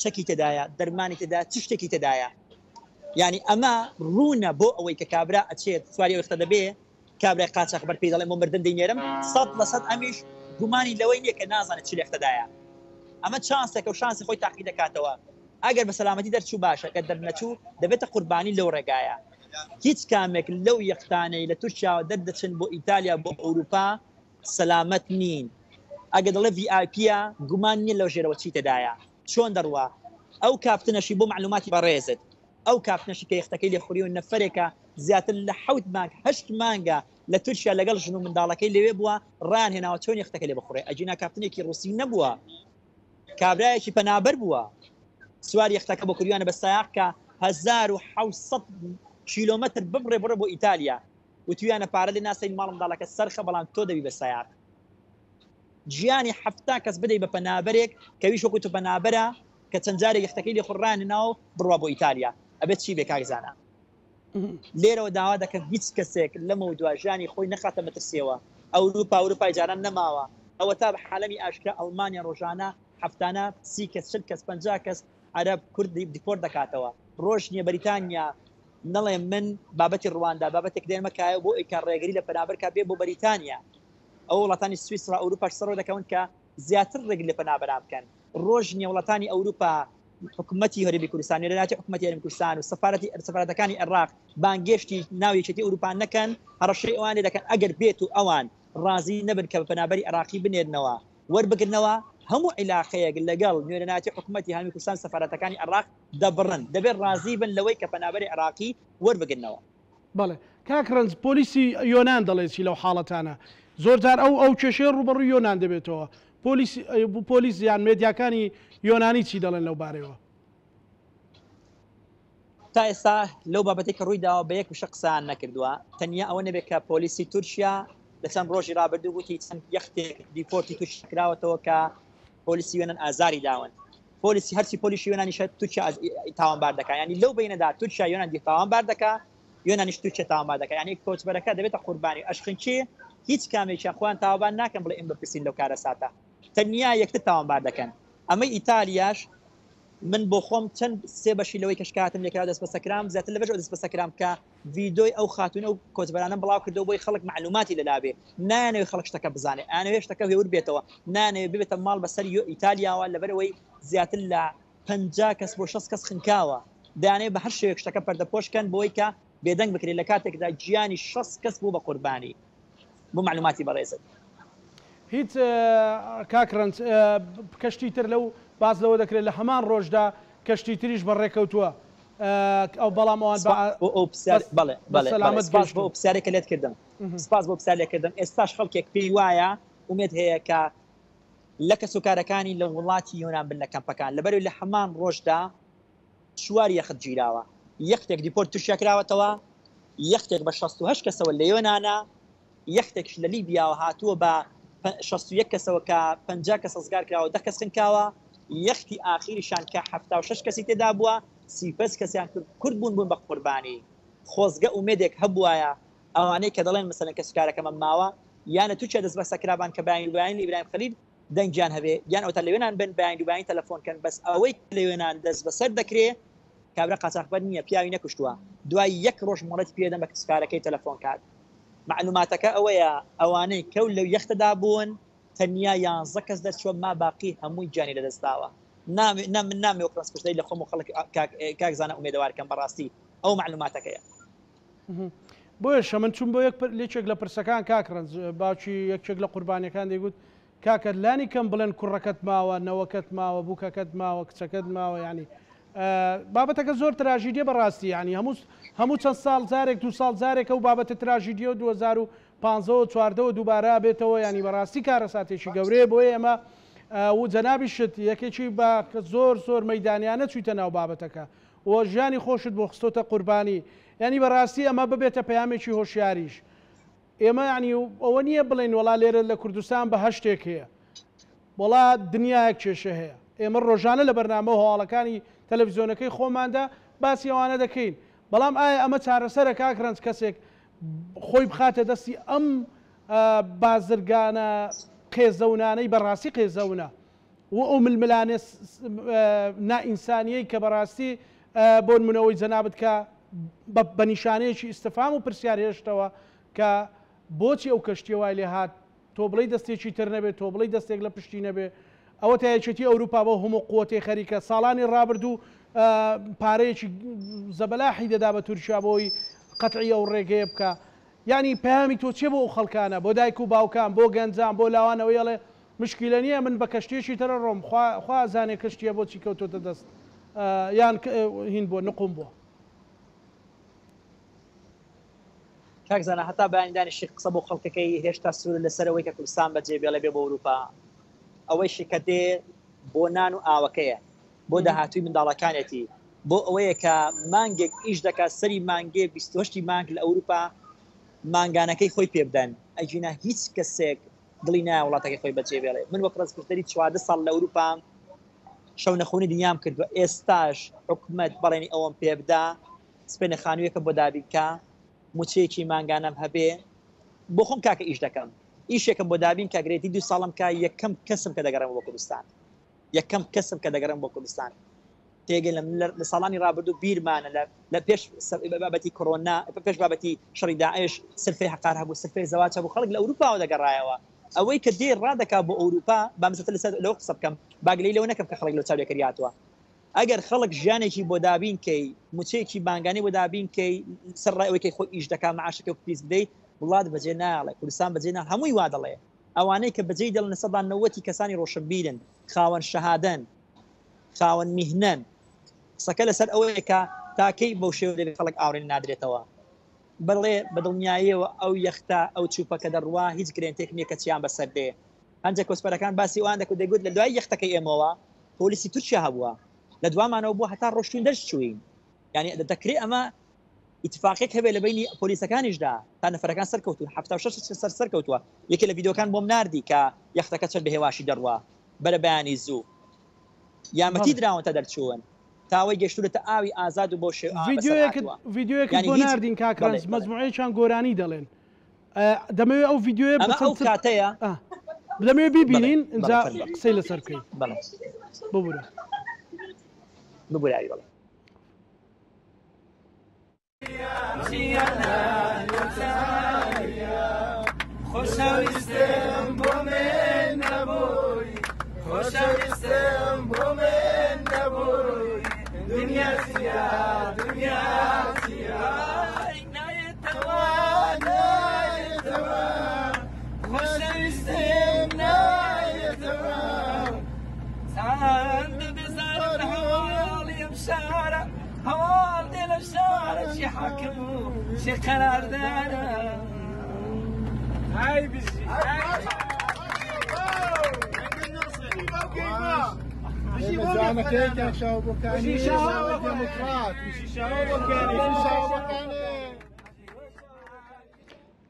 [SPEAKER 2] چەکی تێدایە دەرمانی تێدا چ شتێکی تێدایە یعنی ئەمە ڕوونە بۆ ئەوەی کە کابرا ئەچێت سواری ئەو یەختە دەبێ کابرای قاچاخبەر پێی دەڵێن بۆ مردن دەینێرم، 100% ئەمیش گومانی لەوەی نییە کە نازانێت چ لێختەدایە. ئەمە چانسێکە و شانسی خۆی تاقی دەکاتەوە. ئەگەر بە سەلامەتی دەرچوو باشە، گەر دەرنەچوو دەبێتە قوربانی لەو ڕێگایە. هیچ کامێک لەو یەختانەی لە تورکیاوە دەردەچن بۆ ئیتالیا بۆ ئەوروپا سەلامەت نین. ئەگەر دەڵێ ڤی ئای پییە گومان نییە لەو ژێرەوە چی تێدایە. چۆن دەڕوا؟ ئەو کاپتنەشی بۆ مەعلوماتی بەڕێزت ئەو کاپتنەشی کە یەختەکەی لێ خوریوە نەفەرێکە زیاتر لە حەوت مانگ هەشت مانگە لە تورکیا لەگەڵ ژن و منداڵەکەی لەوێ بووە ڕایان هێناوە چۆن یەختەکە لێ بخوڕێ ئەگینا کاپتنێکی ڕوسی نەبووە کابرایەکی پەنابەر بووە سوار یەختەکە بۆ کردویانە بە سایاق کە 1600 کیلۆمەتر ببڕێ بڕێ بۆ ئیتالیا وتویانە پارە لێ ناسەین ماڵ منداڵەکە سەرخە بەڵام تۆ دەبی بە سایاق گیانی 70 کەس بدەی بە پەنابەرێک کەویش وەکو تۆ پەنابەرە کە چەند جارێک یەختەکەی لێ خوڕانە ناو بڕوا بۆ ئیتالیا ئەبێت چی بێ کاک زانا لێرەوە داوا دەکەم هیچ کەسێک لەمەودوا ژیانی خۆی نەخاتە مەترسیەوە ئەوروپا ئەوروپای جاران نەماوە ئەوەتا بە حالەمی ئاشکرا ئەڵمانیا ڕۆژانە هەفتانە 30 کەس 40 کەس 50 کەس عەرەب کورد دیپۆرت دەکاتەوە ڕۆژ نییە بەریتانیا نەڵێ من بابەتی ڕواندا بابەتێک دێنمە کایە بۆ ئەوی کە ڕێگری لە پەنابەر کا بێ بۆ بەریتانیا ئەو وڵاتانی سویسرا ئەوروپاش سەرۆ دەکەون کە زیاتر ڕێگری لە پەنابەران بکەن ڕۆژ نییە وڵاتانی ئەوروپا حکومەتی هەرێمی کوردستان نوێنەرایەتی حکومەتی هەرێمی کوردستان و سەفارەتی سەفارەتەکانی عێراق بانگێشتی ناو یەکێتی ئەوروپا نەکەن هەڕەشەی ئەوان لێ دەکەن ئەگەر بێت و ئەوان ڕازی نەبن کە بە پەنابەری عێراقی بنێرنەوە وەربگرنەوە هەموو عیلاقەیەک لەگەڵ نوێنەرایەتی حکومەتی هەرێمی کوردستان سەفارەتەکانی عێراق دەبڕن دەبێت ڕازی بن لەوەی کە پەنابەری عێراقی وەربگرنەوە.
[SPEAKER 1] بەڵێ کاک ڕەنج پۆلیسی یۆنان دەڵێ چی لەو حاڵەتانە؟ زۆر جار ئەو ئەو کێشەیە ڕووبەڕووی یۆنان دەبێتەوە پۆلیس پۆلیس یان مێدیاکانی یۆنانی چی دەڵێن لەو بارەیەوە؟
[SPEAKER 2] تا ئێستا لەو بابەتێک کە ڕووی داوە بە یەک وشە قسەیان نەکردووە تەنیا ئەوە نەبێت کە پۆلیسی تورکیا لە چەند ڕۆژی ڕابردوو گوتی چەند یەختێک دیپۆرتی تورکیا کراوەتەوە کە پۆلیسی یۆنان ئازاری داون پۆلیسی هەرچی پۆلیسی یۆنانیشە تورکیا تاوانبار دەکا ینی لەو بینەدا تورکیا یۆنان دی تاوانبار دەکا. یۆنانیش تورکیا تاوانبار دەکات یانی کۆچبەرەکە دەبێتە قوربانی ئەشخنکێ هیچ کامێکیان خۆیان تاوانبار ناکەن بڵێ ئێمە بەرپرسین لەو کارەساتە تەنیا یەکتر تاوانبار دەکەن ئەمەی ئیتالیاش من بۆ خۆم چەند سێ بەشی لەوەی کە شکاتم لێکرا دەست بەسەکرام زیاتر لە بەش دەست بەسەکرام کە ڤیدۆی ئەو خاتونە و کۆچبەرانە بڵاو کردەوە بۆی خەڵک معلوماتی لەلابێ نایانەوێ خەڵک شتەکە بزانێ ئانەوێ شتەکە هێور بێتەوە نانەوێ ببێتە ماڵ بەسەر یۆ ئیتالیاوە لەبەرەوەی زیاتر لە 50 کەس بۆ 60 کەس خنکاوە دەیانەوێت بە هەر شێوەیەک شتەکە پەردەپۆش کەن بۆی کە بێدەنگ بکرێت لە کاتێکدا گیانی 60 کەس بوو بە قوربانی بۆ معلوماتی بەڕێزت.
[SPEAKER 1] هیچ کاک ڕەنج کەشتی تر لەو باس لەوە دەکرێت لە هەمان ڕۆژدا کەشتی تریش بەڕێکەوتووە ئەو بەڵام ئەوان
[SPEAKER 2] بە سەلامەت سپاس بۆ پرسیارێک کە لێت کردم سپاس بۆ پرسیار لێکردم ئێستاش خەڵکێک پێی وایە ئومێد هەیە کە لە کەسوکارەکانی لە وڵاتی یۆنان بن لە کەمپەکان لەبەرەوەی لە هەمان ڕۆژدا چوار یەخت گیراوە، یەختێک دیپۆرت تورکیا کراوەتەوە، یەختێک بە 68 کەسەوە لە یۆنانە، یەختێکش لە لیبیاوە هاتووە بە 61 کەسەوە کە 50 کەس ڕزگار کراوە دە کەس خنکاوە، یەختی ئاخیریشان کە 76 کەسی تێدا بووە 35 کەسیان کورد بوون بوون بە قوربانی. خۆزگە ئومێدێک هەبوایە ئەوانەی کە دەڵێن مەسەلەن کەسوکارەکەمم ماوە یان لە تورکیا دەستبەسەر کرابان کە بەیانی دوبەیانی لە ئیبراهیم خەلیل دەنگیان هەبێ یان ئەوەتا لە یۆنان بن بەیانی دوبەیانی تەلەفۆن کەن بەس ئەوەی کە لە یۆنان دەستبەسەر دەکرێ کابرا قاچاخبەر نییە پیاوی نەکوشتووە دوای یەک ڕۆژ مۆڵەتی پێ دەن بە کەسوکارەکەی تەلەفۆن کات مەعلوماتەکە ئەوەیە ئەوانەی کەو لەو یەختەدا بوون تەنیا یانزە کەس دەرچووە ما باقی هەمووی گیانی لەدەست داوە نامێ نا من نامێ وەک ڕەنجپشتەری لە خۆم و خەڵک کاک کاک زانا ئومێدەوار کەم بەڕاستی ئەو مەعلوماتەکەیە.
[SPEAKER 1] بۆیەشە من چووم بۆ یەک یەکێک لە پرسەکان کاک ڕەنج باوکی یەکێک لە قوربانیەکان دەیگوت کاکە لانی کەم بڵێن کوڕەکەت ماوە نەوەکەت ماوە بووکەکەت ماوە کچەکەت ماوە ینی بابەتەکە زۆر تراژیدیە بەڕاستی ینی هەموو هەموو چەند ساڵ جارێک دو ساڵ جارێکە و بابەتە تراژیدیە و 2015 و 14 دووبارە بێتەوە ینی بەڕاستی کارەساتێکی گەورەیە بۆ ئێمە و جەنابیشت یەکێکی بە زۆر زۆر مەدانیانە چوویتە ناو بابەتەکە و ژیانی خۆشت بۆ خستۆتە قوربانی یانی بەڕاستی ئەمە ببێتە پەیامێکی هۆشیاریش ئێمە یانی ئەوە نییە بڵێین وەڵا لێرە لە کوردستان بەهەشتێک هەیە وەڵا دنیایەک کێشە هەیە ئێمە ڕۆژانە لە بەرنامە و هەواڵەکانی تەلەڤیزیۆنەکەی خۆماندا باسی ئەوانە دەکەین بەڵام ئایا ئەمە چارەسەرە کاک ڕەنج کەسێک خۆی بخاتە دەستی ئەم بازرگانە قێزەونانەی بەڕاستی قێزەونە و ئەو ململانێ نائینسانیەی کە بەڕاستی بۆنمونە ئەوەی جەنابت کە بە نیشانەیەکی ئیستفهام و پرسیار هێشتەوە کە بۆچی ئەو کەشتیە وای لێ هات تۆ بڵێی دەستێکی تر نەبێت تۆ بڵێی دەستێک لە پشتی نەبێ ئەوە تا یەکێتی ئەوروپا بەو هەموو قوتەی خەریکە ساڵانی ڕابردوو پارەیەکی زەبەلاحی دەدا بە تورکیا بۆی قەتعی ئەو ڕێگەیە بکە یعنی پەیامی تۆ چیە بۆ ئەو خەڵکانە بۆ دایک و باوکان بۆ گەنجان بۆ لاوان ئەوەی ئەڵێ مشکیلە نیە من بە کەشتیەکی تر ئەڕۆم خوا خوا ئەزانێ کەشتیە بۆچی کەوتۆتە دەست یان هین بوە نقوم بوە.
[SPEAKER 2] کاک زانا هەتا بەیانی دانیشی قسە بۆ خەڵکەکەی هێشتا سوورە لەسەر ئەوەی کە کوردستان بەجێ بێڵێ بێ بۆ ئەوروپا ئەوەیشی کە دێ بۆ نان و ئاوەکەیە بۆ داهاتووی منداڵەکانێتی بۆ ئەوەیە کە مانگێک ئیش دەکات سەری مانگێ 28 مانگ لە ئەوروپا مانگانەکەی خۆی پێ بدەن ئەگینا هیچ کەسێک دڵی نایە وڵاتەکەی خۆی بەجێ بێڵێ من وەک ڕەزپرسەری 14 ساڵ لە ئەوروپام شەونەخونی دنیام کردووە ئێستاش حکومەت بەڵێنی ئەوەم پێ بدا سپێنە خانوویەکم بۆ دابین کا موچەیەکی مانگانەم هەبێ بۆ خۆم کاکە ئیش دەکەم ئیشێکم بۆ دابین کە گرێتی دوو ساڵم کە یەکەم کەسم کە دەگەڕێم بۆ کوردستان یەکەم کەسم کە دەگەڕێم بۆ کوردستان تێگەن لە لە ساڵانی ڕابردوو بیرمانە لە لە پێش بابەتی کۆرۆنا پێش بابەتی شەڕی داعش سلفەی هەقار هەبوو سلفەی زەواج هەبوو خەڵک لە ئەوروپاوە دەگەڕایەوە ئەوەی کە دێ ڕادەکا بۆ ئەوروپا با مزەتر لەسەر لەوە قسە بکەم با گلەیی لەوە نەکەم کە خەڵک لەو چاولێکەری هاتووە ئەگەر خەڵک ژیانێکی بۆ دابین کەی موچەیەکی مانگانەی بۆ دابین کەی سەر ڕای ئەوەی کە خۆی ئیش دەکا معاشەکەی پیس بدەی وڵات بەجێ نایەڵێ کوردستان بەجێ نا هەمووی وا دەڵێ ئەوانەی کە بەجێی دەڵێن لە سەدا نەوەتی کەسانی ڕۆشنبیرن خاوەن شەهادەن خاوەن میهنەن قسەکە لەسەر ئەوەیە کە تا کەی بەو شێوە دەبێت خەڵک ئاوڕێن نادرێتەوە بەڵێ بە دڵنیاییەوە ئەو یەختە ئەو چوپە کە دەڕوا هیچ گرێنتێک نییە کە چیان بەسەر دێ هەندێک کۆچبەرەکان باسی ئەوان دەکرد دەگوت لە دوای یەختەکەی ئێمەوە پۆلیسی تورکیا هەبووە لە دوامانەوە بووە هەتا ڕۆشتوین دەرچووین یعنی دەکرێ ئەمە ئیتفاقێک هەبێ لە بینی پۆلیسەکانیشدا تا نەفەرەکان سەرکەوتون 76 سەر سەرکەوتووە یەکێ لە ڤیدیۆکان بۆم ناردی کە یەختەکە چەند بە هێواشی دەڕوا بەرە بەیانی زوو یامەتی دراون تا دەرچوون. تاوەی گەشتونەتە ئاوی ئازاد و بەو شێوە بەسەر هاتووە.
[SPEAKER 1] ڤیدیۆیەکت
[SPEAKER 2] یانی
[SPEAKER 1] بۆ
[SPEAKER 2] هیچ
[SPEAKER 1] ناردین کاک
[SPEAKER 2] بەڵێ
[SPEAKER 1] ڕەنج
[SPEAKER 2] بەڵێ.
[SPEAKER 1] مەجموعەیەکیان گۆرانی دەڵێن دەمەوێ ئەو ڤیدیۆیە
[SPEAKER 2] ئەمە
[SPEAKER 1] بەچەند
[SPEAKER 2] ئەو کاتەیە
[SPEAKER 1] دەمەوێ
[SPEAKER 2] بەڵێ
[SPEAKER 1] بیبینین
[SPEAKER 2] بەڵێ
[SPEAKER 1] ئینجا
[SPEAKER 2] فەرموو
[SPEAKER 1] قسەی لەسەر بکەین
[SPEAKER 2] بەڵێ
[SPEAKER 1] ببورە.
[SPEAKER 2] ببورە ئاوی بەڵێ.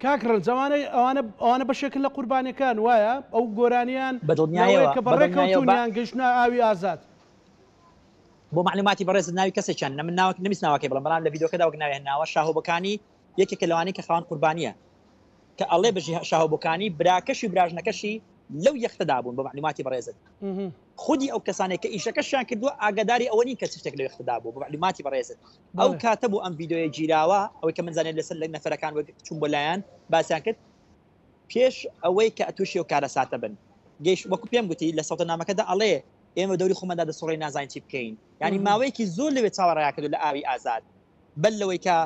[SPEAKER 1] کاک ڕەنج ئەوانە ئەوانە ئەوانە بەشێکن لە قوربانیەکان وایە ئەو گۆرانیان
[SPEAKER 2] بەدڵنیایەوە
[SPEAKER 1] لەوەیە کە
[SPEAKER 2] بەدڵنیایەوە
[SPEAKER 1] بەڕێکەوتون
[SPEAKER 2] بە
[SPEAKER 1] یان گەیشتنە ئاوی ئازاد.
[SPEAKER 2] بۆ معلوماتی بەڕێزت ناوی کەسێکیان نە من ناوەک نەمیست ناوەکەی بڵێم بەڵام لە ڤیدیۆکەدا وەک ناوی هێناوە شاهۆ بۆکانی یەکێکە لەوانەی کە خاوەن قوربانیە کە ئەڵێ بژی شاهۆ بۆکانی براکەشی و براژنەکەشی لەو یەختەدا بوون بۆ معلوماتی بەڕێزت خودی ئەو کەسانێک کە ئیشەکەشیان کردووە ئاگاداری ئەوە نین کە چ شتێک لەو یەختەدا بوو بۆ معلوماتی بەڕێزت ئەو کاتە بوو ئەم ڤیدیۆیە گیراوە ئەوەی کە من زانێت لەسەر لە نەفەرەکان وەک چوون بۆ لایەن باسیان کرد پێش ئەوەی کە تووشی ئەو کارەساتە بن گەیش وەکو پێم گوتی لە سەوتەنامەکەدا ئەڵێ ئێمە دەوری خۆماندا دەسوڕێین نازانین چی بکەین یعنی ماوەیەکی زۆر لەوێ چاوەڕێیان کردو لە ئاوی ئازاد بەر لەوەی کە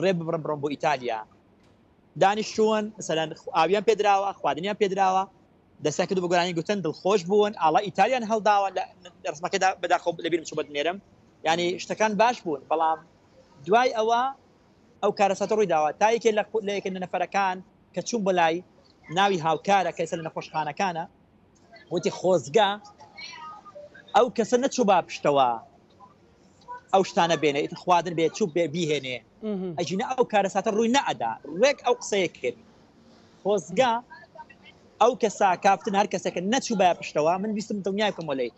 [SPEAKER 2] ڕێ ببڕن بڕۆن بۆ ئیتالیا دانیشتوون مثلەن ئاویان پێدراوە خواردنیان پێدراوە دەستیان کردو بە گۆرانی گوتن دڵخۆش بوون ئاڵا ئیتالیان هەڵداوە لە ڕسمەکەدا بەداخەوە لەبیرم چوو بەدنێرم یعنی شتەکان باش بوون بەڵام دوای ئەوە ئەو کارەساتە ڕووی داوە تا یەکێ لە یەکێ لە نەفەرەکان کە چوون بۆ لای ناوی هاوکارە کە ئێستا لە نەخۆشخانەکانە وتی خۆزگە ئەو کەسە نەچوو با پشتەوە ئەو شتانە بێنێ ئیتر خواردن بێ چوو بێ بیهێنێ ئەگینا ئەو کارەساتە ڕووی نەئەدا ڕێک ئەو قسەیە کرد خۆزگە ئەو کەسا کافتن هەر کەسێکە نەچوو باە پشتەوە من ویستم دڵنیای بکەم لێی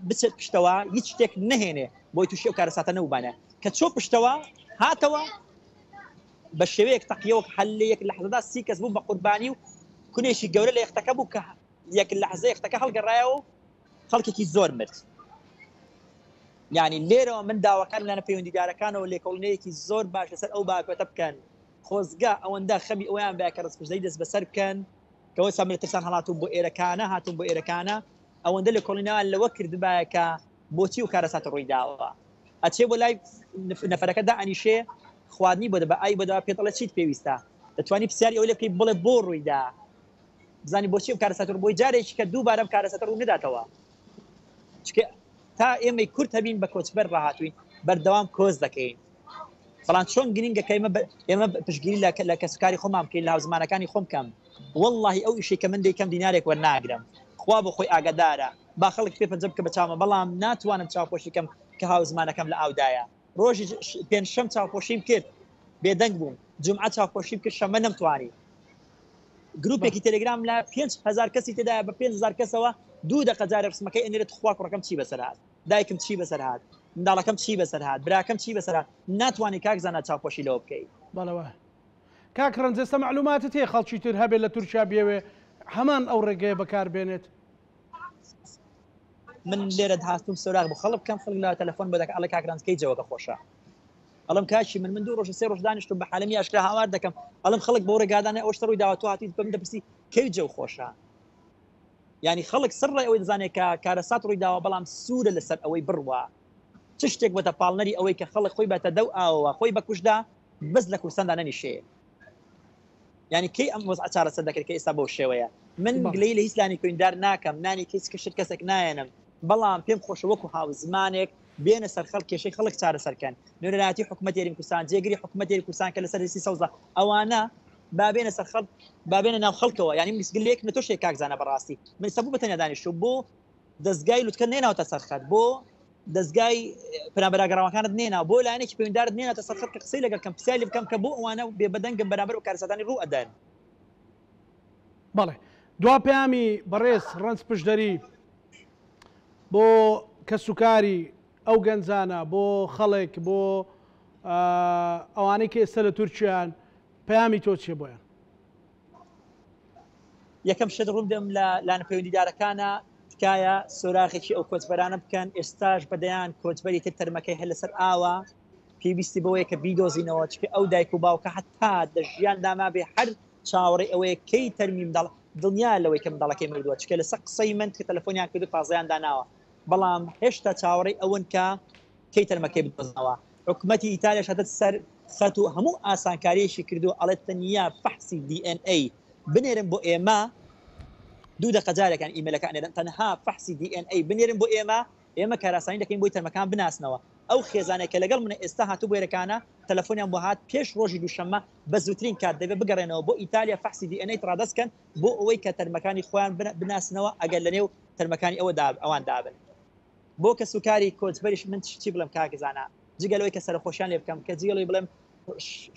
[SPEAKER 2] بچێت پشتەوە هیچ شتێک نەهێنێ بۆی تووشی ئەو کارەساتە نەبووبانە کە چۆ پشتەوە هاتەوە بە شێوەیەک تەقیەوە هەل لە یەک لەحزەدا سی کەس بوو بە قوربانی و کونێکی گەورە لە یەختەکە بوو کە یەک لەحزە یەختەکە هەڵگەڕایەوە و خەڵکێکی زۆر مرد. یعنی لێرەوە من داواکارم لایەنە پەیوەندیدارەکانەوە لێکۆڵینەوەیەکی زۆر باش لەسەر ئەو بابەتە بکەن. خۆزگە ئەوەندە خەمی ئەویان بە کە ڕزقژدەی دەست بەسەر بکەن کە وەسا من لە ترسان هەڵاتوم بۆ ئێرەکانە هاتوم بۆ ئێرەکانە ئەوەندە لێکۆڵینەوەیان لەوە کردبایە کە بۆچی و کارەساتە ڕووی داوە. ئەچێ بۆ لای نەفەرەکە دائەنیشێ خواردنی بۆ دەبا ئای بۆ دەبا پێت ئەڵێ چیت پێویستە دەتوانی پرسیاری ئەوە لێ بکەی بڵێ بۆ ڕوویدا بزانی بۆچی ئەم کارەساتە ڕوو بۆی جارێکی کە دووبارە ئەم کارەساتە ڕوو نەداتەوە چکە تا ئێمەی کورد هەبین بە کۆچبەر ڕاهاتوین بەردەوام کۆز دەکەین بەڵام چۆن گرنگە کە ئێمە ئێمە پشگیری لە لە کەسوکاری خۆمان بکەین لە هاوزمانەکانی خۆم بکەم واللهی ئەو ئیشەی کە من دەیکەم دینارێک وەرناگرم خوا بۆ خۆی ئاگادارە با خەڵک پێ پەنجە بکە بە چاومە بەڵام ناتوانم چاوپۆشی کەم کە هاوزمانەکەم لە ئاودایە ڕۆژی پێنجشەم چاوپۆشیم کرد بێدەنگ بووم جمعە چاوپۆشیم کرد شەمە نەمتوانی گروپێکی تەلەگرام لە 5هزار کەسی تێدایە بە 5هزار کەسەوە دوو دەقە جارێ ڕسمەکەی ئەنێرێت خوا کوڕەکەم چی بەسەر هات دایکم چی بەسەر هات منداڵەکەم چی بەسەر هات براکەم چی بەسەر هات ناتوانانی کاک زانا چاوپۆشی لەوە بکەی.
[SPEAKER 1] بەڵێ وایە. کاک ڕەنج ئێستا مەعلوماتت هەیە خەڵکی تر هەبێت لە تورکیا بیەوێ هەمان ئەو ڕێگەیە بەکار بێنێت؟
[SPEAKER 2] من لێرە هاتووم سۆراغ بۆ خەڵک بکەم خەڵک لە تەلەفۆن بۆ دەکا ئەڵێ کاک ڕەنج کەی جەوەکە خۆشە ئەڵم کاکی من من دوو ڕۆژ سێ ڕۆژ دانیشتم بە حالمی ئاشکرا هاوار دەکەم ئەڵم خەڵک بۆ ڕێگادانێ ئەو شتە ڕووی داوە تۆ هاتیت بەم دەپرسی کەی جەو خۆشە یعنی خەڵک سەر ڕێ ئەوەی دەزانێت کە کارەسات ڕووی داوە بەڵام سوورە لەسەر ئەوەی بڕوا چ شتێک بۆتە پاڵنەری ئەوەی کە خەڵک خۆی بەتە دەو ئاوەوە خۆی بەکوشدا بەس لە کوردستاندا نەنیشێ یعنی کەی ئەم وەزعە چارەسەر دەکرێت کە ئێستا بەو شێوەیە من گلەی لە هیچ لانی پەیوەندیدار ناکەم نانی کەس کەشت کەسێک نایەنم بەڵام پێم خۆشە وەکو هاوزمانێک بێنە سەر خەڵک کێشەی خەڵک چارەسەرکەن نوێنەرایەتی حکوومەت یاریمی کوردستان جێگری حکوومەت یاری کوردستان کە لەسەر لیستی سەوزە ئەوانە با بێنە سەر خەڵک با بێنە ناو خەڵکەوە یعنی مسگلێک لە تۆ شێ کاک زانە بەڕاستی من سەبوو بە تەنیا دانیشتوو بۆ دەستگای لوتکە نێناوتە سەر خەت بۆ دەزگای پەنابەرە گەڕاوەکانت نێنا بۆ لایەنێکی پەیوەندیدارت نێناتە سەر خەت کە قسەی لەگەڵ کەم پرسیاری بکەم کە بۆ ئەوانە بێ بەدەنگم بەرامبەر بە کارەساتانی ڕوو ئەدەن.
[SPEAKER 1] بەڵێ دوا پەیامی بەڕێز ڕەنج پشدەری بۆ کەسوکاری ئەو گەنجانە، بۆ خەڵک، بۆ ئەوانەی کە ئێستا لە تورکیان، پەیامی تۆ چیە بۆیان؟
[SPEAKER 2] یەکەم شت ڕوون بێم لە لایەنە پەیوەندیدارەکانە تکایە سۆراغێکی ئەو کۆچبەرانە بکەن ئێستاش بەدەیان کۆچبەری تر تەرمەکەی هەر لەسەر ئاوە پێویستی بەوەیە کە بیدۆزینەوە چکە ئەو دایک و باوکە هەتا لە ژیاندا مابێ هەر چاوەڕێی ئەوەیە کەی تەرمی منداڵ دڵنیا لەوەی کە منداڵەکەی مردووە چکە لەسەر قسەی من کە تەلەفۆنیان کرد و تازەیان داناوە بەڵام هێشتا چاوەڕێی ئەوەن کە کەی تەرمەکەی بدۆزنەوە حکومەتی ئیتالیاش هاتە سەر خەت و هەموو ئاسانکاریەکی کردووە ئەڵێت تەنیا فەحسی دی ئێن ئەی بنێرن بۆ ئێمە دوو دەقە جارێکان ئیمەلەکە ئەنێرن تەنها فەحسی دی ئێن ئەی بنێرن بۆ ئێمە ئێمە کاراسانی دەکەین بۆی تەرمەکان بناسنەوە ئەو خێزانێک کە لەگەڵ منە ئێستا هاتوو بۆ ئێرەکانە تەلەفۆنیان بۆ هات پێش ڕۆژی دووشەممە بە زووترین کات دەبێت بگەڕێنەوە بۆ ئیتالیا فەحسی دی ئێن ئەی ڕادەست کەن بۆ ئەوەی کە تەرمەکانی خۆیان بناسنەوە ئەگەر لەنێو تەرمەکانی ئەوە ئەوان دابن. بۆ کەسوکاری کۆچبەریش من چی بڵێم کاک زانا جگە لەوەی کە سەرەخۆشیان لێ بکەم کە جگە لەوەی بڵێم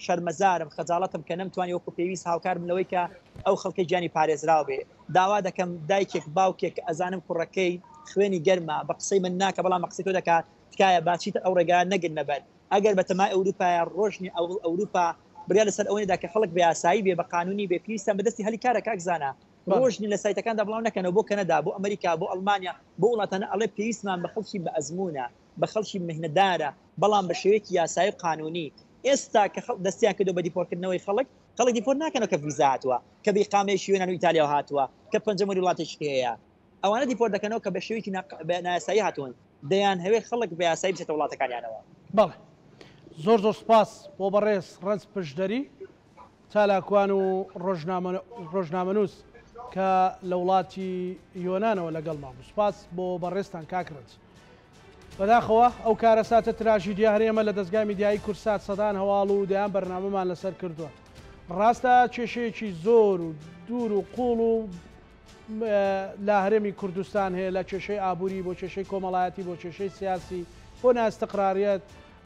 [SPEAKER 2] شەرمەزارم خەجاڵەتم کە نەمتوانی وەکو پێویست هاوکارم لەوەی کە ئەو خەڵکە گیانی پارێزراو بێ داوا دەکەم دایکێک باوکێک کە ئەزانم کوڕەکەی خوێنی گەرمە بە قسەی من ناکە بەڵام بە قسەی تۆ دەکات تکایە با چیتر ئەو ڕێگا نەگرنە بەر ئەگەر بەتەمای ئەوروپایە ڕۆژنی ئەو ئەوروپا بڕیار لەسەر ئەوە نەدا کە خەڵک بە یاسایی بێ بە قانونی بێ پێویستیان بە دەستی هەلی کارە کاک زانا ڕۆژ نی لە سایتەکاندا بڵاو نەکەنەوە بۆ کەنەدا بۆ ئەمریکا بۆ ئەڵمانیا بۆ وڵاتانە ئەڵێ پێویستمان بە خەڵکی بە ئەزموونە بە خەڵکی مهنەدارە بەڵام بە شێوەیەکی یاسایی و قانونی ئێستا کە خەڵک دەستیان کردو بە دیپۆرتکردنەوەی خەڵک خەڵک دیپۆرت ناکەنەوە کە ڤیزا هاتووە کە بە ئیقامەیەکی یۆنان و ئیتالیاوە هاتووە کە پەنجەمۆری وڵاتێکی هەیە ئەوانە دیپۆرت دەکەنەوە کە بە شێوەیەکی نایاسایی هاتوون دەیانهەوێت خەڵک بە یاسایی بچێتە وڵاتەکانیانەوە.
[SPEAKER 1] بەڵێ زۆر زۆر سوپاس بۆ بەڕێز ڕەنج پشدەری. چالاکوان و ڕۆژنامەنووس کە لە وڵاتی یۆنانەوە لەگەڵمان بوو. سوپاس بۆ بەڕێزتان کاک ڕەنج. بەداخەوە ئەو کارەساتە تراژیدیا هەر ئێمە لە دەزگای میدیایی کوردسات سەدان هەواڵ و دەیان بەرنامەمان لەسەر کردووە. ڕاستە کێشەیەکی زۆر و دوور و قوڵ و لە هەرێمی کوردستان هەیە لە کێشەی ئابووری بۆ کێشەی کۆمەڵایەتی بۆ کێشەی سیاسی بۆ ناستقراریەت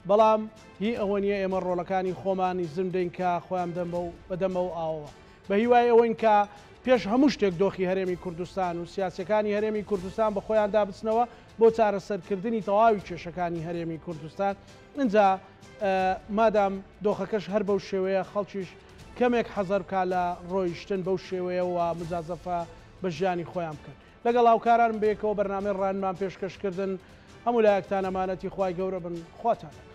[SPEAKER 1] بەڵام هی ئەوە نیە ئێمە ڕۆڵەکانی خۆمان ئیزن بدەین کە خۆیان بدەن بەو بەدەم بەو ئاوەوە. بە هیوای ئەوەین کە پێش هەموو شتێک دۆخی هەرێمی کوردستان و سیاسیەکانی هەرێمی کوردستان بە خۆیاندا بچنەوە بۆ چارەسەرکردنی تەواوی کێشەکانی هەرێمی کوردستان ئینجا مادام دۆخەکەش هەر بەو شێوەیە خەڵکیش کەمێک حەزەر بکا لە ڕۆیشتن بەو شێوەیە و مجازەفە بە ژیانی خۆیان بکەن. لەگەڵ هاوکارانم بەیەکەوە بەرنامەی ڕانمان پێشکەش کردن. هەموو لایەکتان ئەمانەتی خوای گەورە بن. خواتان لەگەڵ.